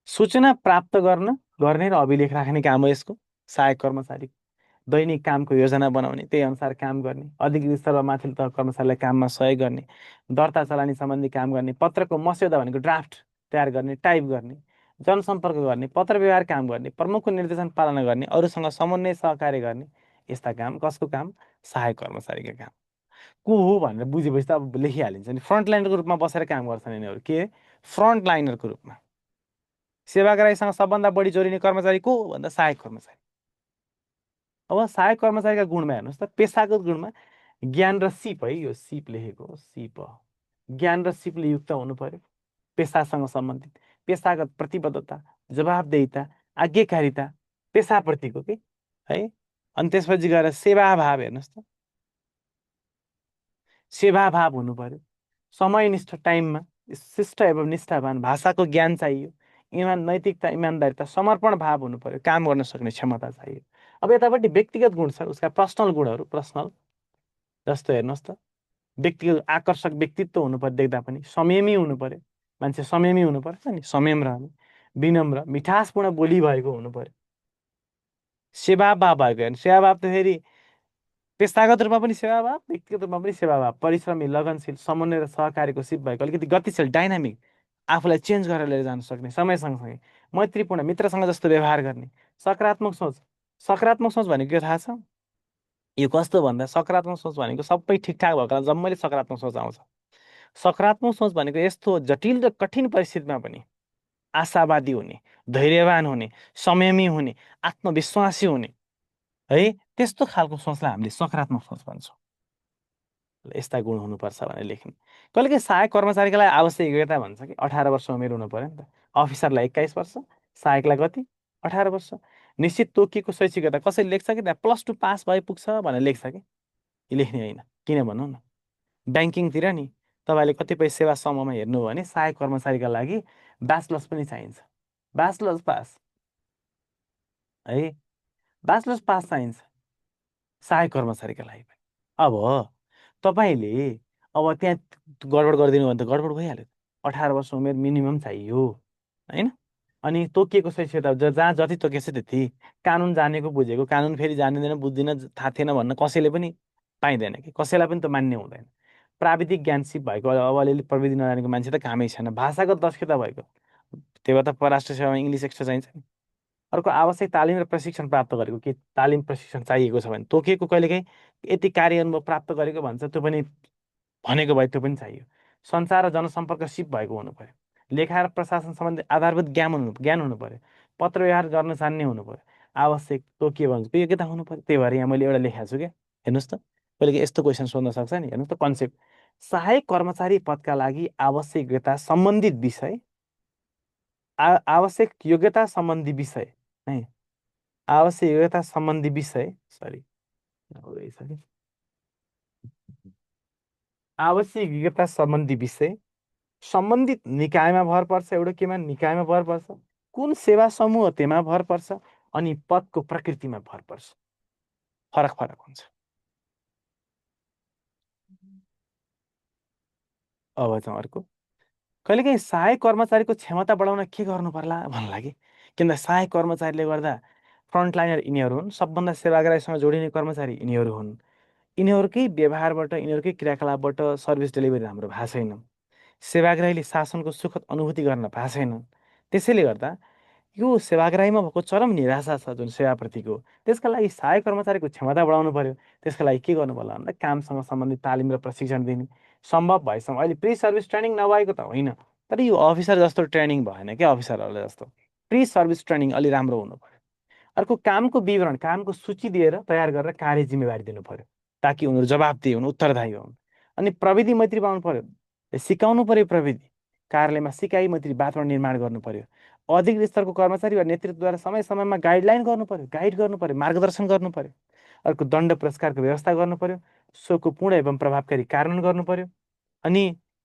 सूचना प्राप्त गर्ने र अभिलेख राख्ने काम हो यसको सहायक कर्मचारी। दैनिक कामको योजना बनाउने, त्यही अनुसार काम गर्ने, अधिकृत स्तरमा माथिल्लो तह कर्मचारीलाई काममा सहयोग गर्ने, दर्ता चलानी सम्बन्धी काम गर्ने, पत्रको मस्यौदा भनेको ड्राफ्ट तयार गर्ने, टाइप गर्ने, जनसम्पर्क गर्ने, पत्र व्यवहार काम गर्ने, प्रमुखको निर्देशन पालना गर्ने, अरूसँग समन्वय सहकार्य गर्ने, यस्ता काम कसको काम? सहायक कर्मचारीका काम। को हो भनेर बुझेपछि त अब लेखिहालिन्छ नि। फ्रन्टलाइनरको रूपमा बसेर काम गर्छन् यिनीहरू। के फ्रन्टलाइनरको रूपमा। सेवाग्राहीसँग सबभन्दा बढी जोडिने कर्मचारी को भन्दा सहायक कर्मचारी। अब सहायक कर्मचारीका गुणमा हेर्नुहोस् त, पेसागत गुणमा ज्ञान र सिप है, यो सिप लेखेको हो, सिप ज्ञान र सिपले युक्त हुनु पर्यो। पेसासँग सम्बन्धित पेसागत प्रतिबद्धता, जवाबदेहिता, आज्ञाकारिता, पेसाप्रतिको के है। अनि त्यसपछि गएर सेवाभाव हेर्नुहोस् त, सेवाभाव हुनु पर्यो। समयनिष्ठ, टाइममा शिष्ट एवं निष्ठावान, भाषाको ज्ञान चाहियो, नैतिकता, इमान्दारिता, समर्पण भाव हुनु पर्यो, काम गर्न सक्ने क्षमता चाहियो। अब यतापट्टि व्यक्तिगत गुण छ, उसका पर्सनल गुणहरू, पर्सनल जस्तो हेर्नुहोस् त, व्यक्तिगत आकर्षक व्यक्तित्व हुनु पर्यो, देख्दा पनि संयमी हुनु पर्यो, मान्छे संयमी हुनु पर्छ नि, संयम रहने, विनम्र, मिठासपूर्ण बोली भएको हुनु पर्यो। सेवाभाव भएको हेर्नु, सेवाभाव त फेरि पेसागत रूपमा पनि सेवाभाव, व्यक्तिगत रूपमा पनि सेवाभाव, परिश्रमी, लगनशील, समन्वय र सहकार्यको सिप भएको, अलिकति गतिशील, डाइनामिक, आफूलाई चेन्ज गरेर लिएर जान सक्ने, समय सँगसँगै मैत्रीपूर्ण, मित्रसँग जस्तो व्यवहार गर्ने, सकारात्मक सोच। सकारात्मक सोच भनेको के थाहा छ? यो कस्तो भन्दा सकारात्मक सोच भनेको सबै ठिकठाक भएको बेला जम्मैले सकारात्मक सोच आउँछ। सकारात्मक सोच भनेको यस्तो जटिल र कठिन परिस्थितिमा पनि आशावादी हुने, धैर्यवान हुने, संयमी हुने, आत्मविश्वासी हुने है, त्यस्तो खालको सोचलाई हामीले सकारात्मक सोच भन्छौँ। यस्ता गुण हुनुपर्छ भनेर लेख्ने। कहिलेकाहीँ सहायक कर्मचारीका लागि आवश्यक योग्यता भन्छ कि 18 वर्ष उमेर हुनु पर्यो नि त। अफिसरलाई 21 वर्ष, सहायकलाई कति 18 वर्ष। निश्चित तोकिएको शैक्षिक योग्यता कसैले लेख्छ कि त्यहाँ +2 पास भए पुग्छ भनेर लेख्छ कि, लेख्ने होइन। किन भनौँ न, ब्याङ्किङतिर नि तपाईँले कतिपय सेवा समूहमा हेर्नु हो भने सहायक कर्मचारीका लागि ब्याचलर्स पनि चाहिन्छ। ब्याचलर्स पास है, ब्याचलर्स पास चाहिन्छ सहायक कर्मचारीका लागि पनि। अब तपाईँले अब त्यहाँ गडबड गरिदिनु भने त गडबड भइहाल्यो। 18 वर्ष उमेर मिनिमम चाहियो होइन। अनि तोकिएको शैक्षिकता जहाँ जति तोकिएको छ त्यति। कानुन जानेको बुझेको, कानुन फेरि जानिँदैन, बुझ्दिनँ, थाहा थिएन भन्न कसैले पनि पाइँदैन कि, कसैलाई पनि त मान्य हुँदैन। प्राविधिक ज्ञान सिप भएको, अब अलिअलि प्रविधि नजानेको मान्छे त कामै छैन। भाषागत दक्षता भएको, त्यही भएर त परराष्ट्र सेवामा इङ्ग्लिस एक्स्ट्रा चाहिन्छ नि। अर्को आवश्यक तालिम र प्रशिक्षण प्राप्त गरेको, के तालिम प्रशिक्षण चाहिएको छ भने तोकिएको, कहिलेकाहीँ यति कार्य अनुभव प्राप्त गरेको भन्छ, त्यो पनि भनेको भए त्यो पनि चाहियो। सञ्चार र जनसम्पर्क सिप भएको हुनु पर्यो। लेखा र प्रशासन सम्बन्धी आधारभूत ज्ञान हुनु पर्यो। पत्र व्यवहार गर्न जान्ने हुनु पर्यो। आवश्यक तोकियो भने योग्यता हुनु पर्यो। त्यही भएर यहाँ मैले एउटा लेखाएको छु क्या, हेर्नुहोस् त, कहिले यस्तो क्वेसन सोध्न सक्छ नि। हेर्नुहोस् त कन्सेप्ट, सहायक कर्मचारी पदका लागि आवश्यक योग्यता सम्बन्धित विषय, आवश्यक योग्यता सम्बन्धी विषय है, आवश्यक योग्यता सम्बन्धी विषय, सरी आवश्यक योग्यता सम्बन्धी विषय सम्बन्धित निकायमा भर पर्छ, एउटा केमा निकायमा भर पर्छ, कुन सेवा समूह त्यमा भर पर्छ, अनि पदको प्रकृतिमा भर पर्छ। फरक फरक हुन्छ। अब चाहिँ अर्को, कहिलेकाहीँ सहायक कर्मचारीको क्षमता बढाउन के गर्नु पर्ला भन्नु लागि। किन सहायक कर्मचारीले गर्दा फ्रन्टलाइनर यिनीहरू हुन्, सबभन्दा सेवाग्राहीसँग जोडिने कर्मचारी यिनीहरू हुन्। यिनीहरूकै व्यवहारबाट, यिनीहरूकै क्रियाकलापबाट सर्भिस डेलिभरी राम्रो भएको छैन। सेवाग्राहीले शासनको सुखद अनुभूति गर्न पाएको छैन। त्यसैले गर्दा यो सेवाग्राहीमा भएको चरम निराशा छ जुन सेवाप्रतिको, त्यसका लागि सहायक कर्मचारीको क्षमता बढाउनु पर्यो। त्यसका लागि के गर्नु पर्ला भन्दा कामसँग सम्बन्धित तालिम र प्रशिक्षण दिने, सम्भव भएसम्म। अहिले प्री सर्भिस ट्रेनिङ नभएको त होइन, तर यो अफिसर जस्तो ट्रेनिङ भएन क्या, अफिसरहरूलाई जस्तो प्री सर्भिस ट्रेनिङ अलि राम्रो हुनु पर्यो। अर्को, कामको विवरण, कामको सूची दिएर तयार गरेर कार्य जिम्मेवारी दिनु पर्यो, ताकि उनीहरू जवाबदेही हुन्, उत्तरदायी हुन्। अनि प्रविधि मैत्री पाउनु पर्यो, सिकाउनु पर्यो प्रविधि, कार्यालयमा सिकाइ मैत्री वातावरण निर्माण गर्नु पर्यो। अधिक स्तरको कर्मचारी वा नेतृत्वद्वारा समय समयमा गाइडलाइन गर्नु पर्यो, गाइड गर्नु पर्यो, मार्गदर्शन गर्नु पर्यो। अर्को, दण्ड पुरस्कारको व्यवस्था गर्नु पर्यो, सोको पूर्ण एवं प्रभावकारी कार्यान्वयन गर्नु पर्यो। अनि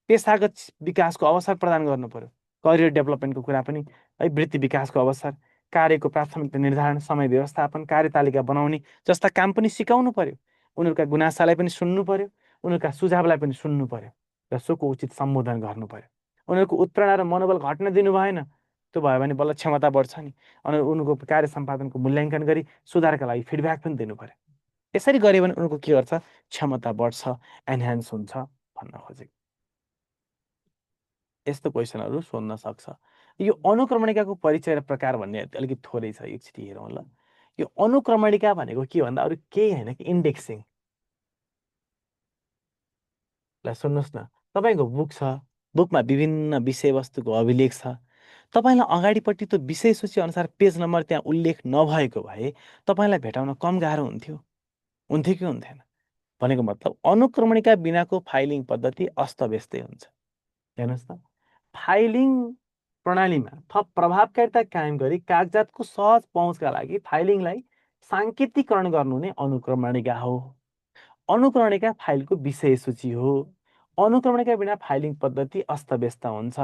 पेसागत विकासको अवसर प्रदान गर्नु पर्यो, करियर डेभलपमेन्टको कुरा पनि है, वृत्ति विकासको अवसर, कार्यको प्राथमिकता निर्धारण, समय व्यवस्थापन, कार्यतालिका बनाउने जस्ता काम पनि सिकाउनु पर्यो। उनीहरूका गुनासालाई पनि सुन्नु पर्यो, उनीहरूका सुझावलाई पनि सुन्नु पर्यो र सोको उचित सम्बोधन गर्नु पर्यो। उनीहरूको उत्प्रेरणा र मनोबल घट्न दिनु भएन। त्यो भयो भने बल्ल क्षमता बढ्छ नि। अनि उनीहरूको कार्य सम्पादनको मूल्याङ्कन गरी सुधारका लागि फिडब्याक पनि दिनु पर्यो। यसरी गऱ्यो भने उनीहरूको के गर्छ, क्षमता बढ्छ, एन्हान्स हुन्छ भन्न खोजेको। यस्तो क्वेसनहरू सोध्न सक्छ। यो अनुक्रमणिकाको परिचय र प्रकार भन्ने अलिकति थोरै छ, एकचोटि हेरौँ ल। यो अनुक्रमणिका भनेको के भन्दा अरू केही होइन कि इन्डेक्सिङ। ल सुन्नुहोस् न, तपाईँको बुक छ, बुकमा विभिन्न विषयवस्तुको अभिलेख छ। तपाईँलाई अगाडिपट्टि त्यो विषय सूची अनुसार पेज नम्बर त्यहाँ उल्लेख नभएको भए तपाईँलाई भेटाउन कम गाह्रो हुन्थ्यो, हुन्थ्यो कि हुन्थेन? भनेको मतलब अनुक्रमणिका बिनाको फाइलिङ पद्धति अस्तव्यस्तै हुन्छ। हेर्नुहोस् त, फाइलिङ प्रणालीमा थप प्रभावकारिता कायम गरी कागजातको सहज पहुँचका लागि फाइलिङलाई साङ्केतिकरण गर्नु नै अनुक्रमणिका हो। अनुक्रमणिका फाइलको विषय सूची हो। अनुक्रमणिका बिना फाइलिङ पद्धति अस्तव्यस्त हुन्छ।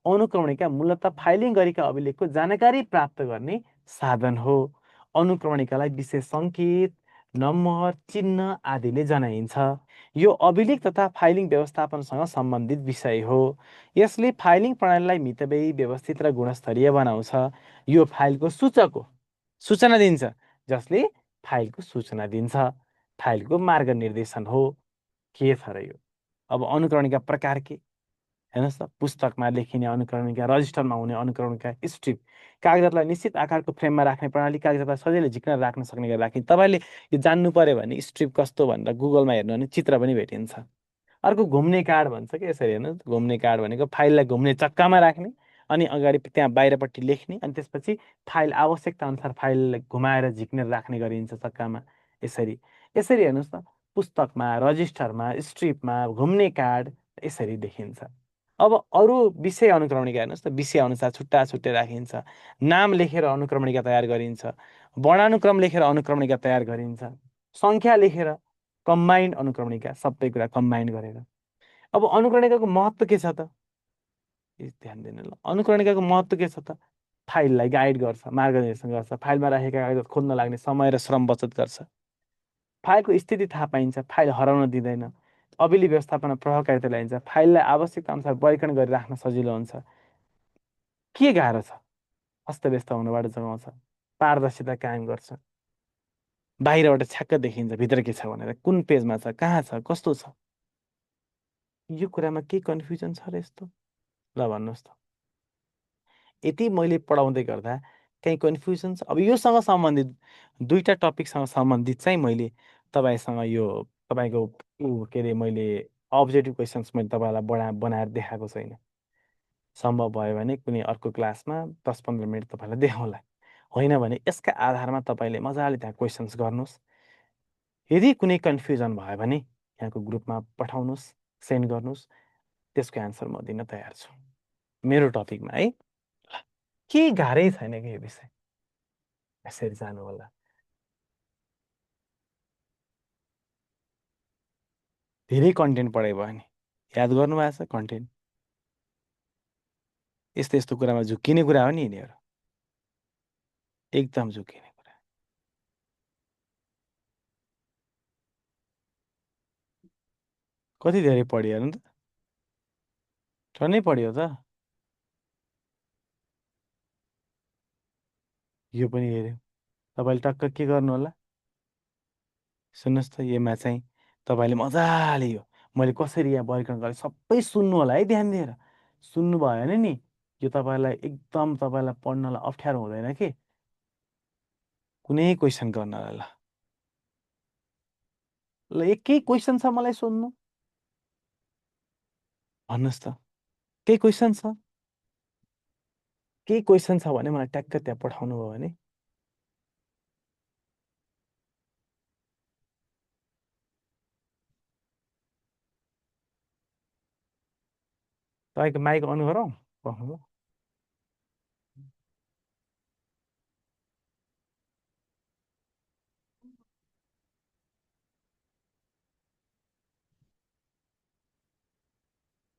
अनुक्रमणिका मूलतः फाइलिङ गरेका अभिलेखको जानकारी प्राप्त गर्ने साधन हो। अनुक्रमणिकालाई विशेष सङ्केत, नम्बर, चिन्ह आदिले जनाइन्छ। यो अभिलेख तथा फाइलिङ व्यवस्थापनसँग सम्बन्धित विषय हो। यसले फाइलिङ प्रणालीलाई मितव्ययी, व्यवस्थित र गुणस्तरीय बनाउँछ। यो फाइलको सूचना दिन्छ, जसले फाइलको सूचना दिन्छ। फाइलको मार्ग निर्देशन हो। के छ र यो? अब अनुक्रमणिका प्रकार के? हेर्नुहोस् त, पुस्तकमा लेखिने अनुक्रमणिका, रजिस्टरमा हुने अनुक्रमणिका, स्ट्रिप, कागजातलाई निश्चित आकारको फ्रेममा राख्ने प्रणाली, कागजातलाई सजिलै झिक्न राख्न सक्ने गरी राखिन्छ। तपाईँले यो जान्नु पर्यो भने स्ट्रिप कस्तो भनेर गुगलमा हेर्नु भने चित्र पनि भेटिन्छ। अर्को घुम्ने कार्ड भन्छ कि, यसरी हेर्नुहोस्, घुम्ने कार्ड भनेको फाइललाई घुम्ने चक्कामा राख्ने, अनि अगाडि त्यहाँ बाहिरपट्टि लेख्ने, अनि त्यसपछि फाइल आवश्यकता अनुसार फाइललाई घुमाएर झिक्ने राख्ने गरिन्छ चक्कामा। यसरी यसरी हेर्नुहोस् त, पुस्तकमा, रजिस्टरमा, स्ट्रिपमा, घुम्ने कार्ड यसरी देखिन्छ। अब अरू विषय अनुक्रमणिका हेर्नुहोस् त, विषय अनुसार छुट्टा छुट्टै राखिन्छ। नाम लेखेर अनुक्रमणिका तयार गरिन्छ। वर्णानुक्रम लेखेर अनुक्रमणिका तयार गरिन्छ। सङ्ख्या लेखेर कम्बाइन्ड अनुक्रमणिका, सबै कुरा कम्बाइन्ड गरेर। अब अनुक्रमणिकाको महत्त्व के छ त? ध्यान दिनु ल, अनुक्रमणिकाको महत्त्व के छ त? फाइललाई गाइड गर्छ, मार्गदर्शन गर्छ, फाइलमा राखेका कागजात खोज्न लाग्ने समय र श्रम बचत गर्छ। फाइलको स्थिति थाहा पाइन्छ, फाइल हराउन दिँदैन। अभिलेख व्यवस्थापनमा प्रभावकारिता ल्याइन्छ, फाइललाई आवश्यकता अनुसार वर्गीकरण गरी राख्न सजिलो हुन्छ। के गाह्रो छ? अस्तव्यस्त हुनबाट जोगाउँछ, पारदर्शिता कायम गर्छ, बाहिरबाट छ्याक्क देखिन्छ भित्र के छ भनेर, कुन पेजमा छ, कहाँ छ, कस्तो छ। यो कुरामा के कन्फ्युजन छ र यस्तो? ल भन्नुहोस् त। यति मैले पढाउँदै गर्दा कहीँ कन्फ्युजन छ? अब योसँग सम्बन्धित दुईवटा टपिकसँग सम्बन्धित चाहिँ मैले तपाईँसँग यो तपाईँको के अरे मैले अब्जेक्टिभ क्वेसन्स मैले तपाईँलाई बनाएर देखाएको छैन। सम्भव भयो भने कुनै अर्को क्लासमा 10-15 मिनट तपाईँलाई देखाउँला। होइन भने यसका आधारमा तपाईँले मजाले त्यहाँ क्वेसन्स गर्नुहोस्। यदि कुनै कन्फ्युजन भयो भने यहाँको ग्रुपमा पठाउनुहोस्, सेन्ड गर्नुहोस्, त्यसको एन्सर म दिन तयार छु मेरो टपिकमा है। के गाह्रै छैन कि यो विषय, यसरी जानु होला। धेरै कन्टेन्ट पढाइ भयो नि, याद गर्नुभएको छ कन्टेन्ट? यस्तो यस्तो कुरामा झुक्किने कुरा हो नि यिनीहरू, एकदम झुक्किने कुरा। कति धेरै पढ्यो हेर्नु त, टन्नै पढ्यो त। यो पनि हेऱ्यो। तपाईँले टक्क के गर्नु होला, सुन्नुहोस् त, यसमा चाहिँ तपाईँले मजाले यो मैले कसरी यहाँ वर्गीकरण गरेँ सबै सुन्नु होला है, ध्यान दिएर सुन्नुभयो भने नि यो तपाईँलाई एकदम तपाईँलाई पढ्नलाई अप्ठ्यारो हुँदैन कि कुनै क्वेसन गर्नलाई। ल ल एकै क्वेसन छ, मलाई सोध्नु, भन्नुहोस् त, केही क्वेसन छ? केही क्वेसन छ भने मलाई ट्याक्क त्यहाँ पठाउनु भयो भने। तपाईँको माइक अन गरौँ, पठाउनु।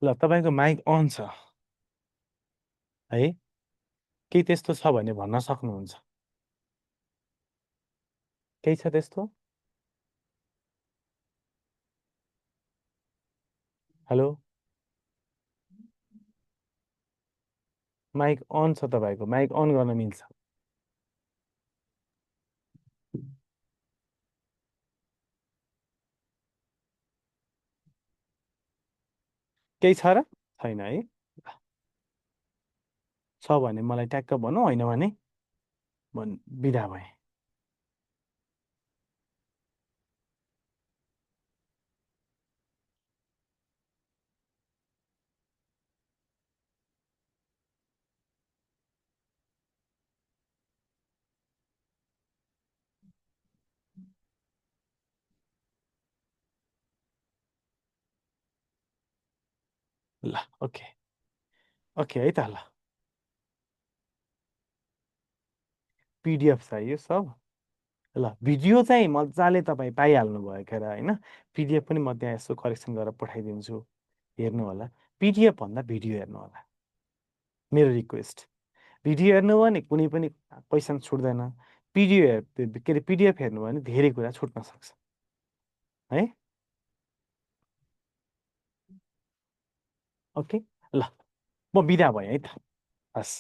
ल तपाईँको माइक अन छ है, केही त्यस्तो छ भने भन्न सक्नुहुन्छ। केही छ त्यस्तो? हेलो, माइक अन छ तपाईँको, माइक अन गर्न मिल्छ। केही छ र छैन है? छ भने मलाई ट्याक्क भनौँ, होइन भने बिदा भएँ। ल ओके। ओके है त ल। पिडिएफ चाहियो सब। ल भिडियो चाहिँ मजाले तपाईँ पाइहाल्नु भयो खेर होइन। पिडिएफ पनि म त्यहाँ यसो करेक्सन गरेर पठाइदिन्छु, हेर्नु होला। पिडिएफ भन्दा भिडियो हेर्नु होला, मेरो रिक्वेस्ट। भिडियो हेर्नुभयो भने कुनै पनि क्वेसन छुट्दैन। पिडिएफ के अरे पिडिएफ हेर्नुभयो भने धेरै कुरा छुट्न सक्छ है। ओके ल, म बिदा भएँ है त। हस्।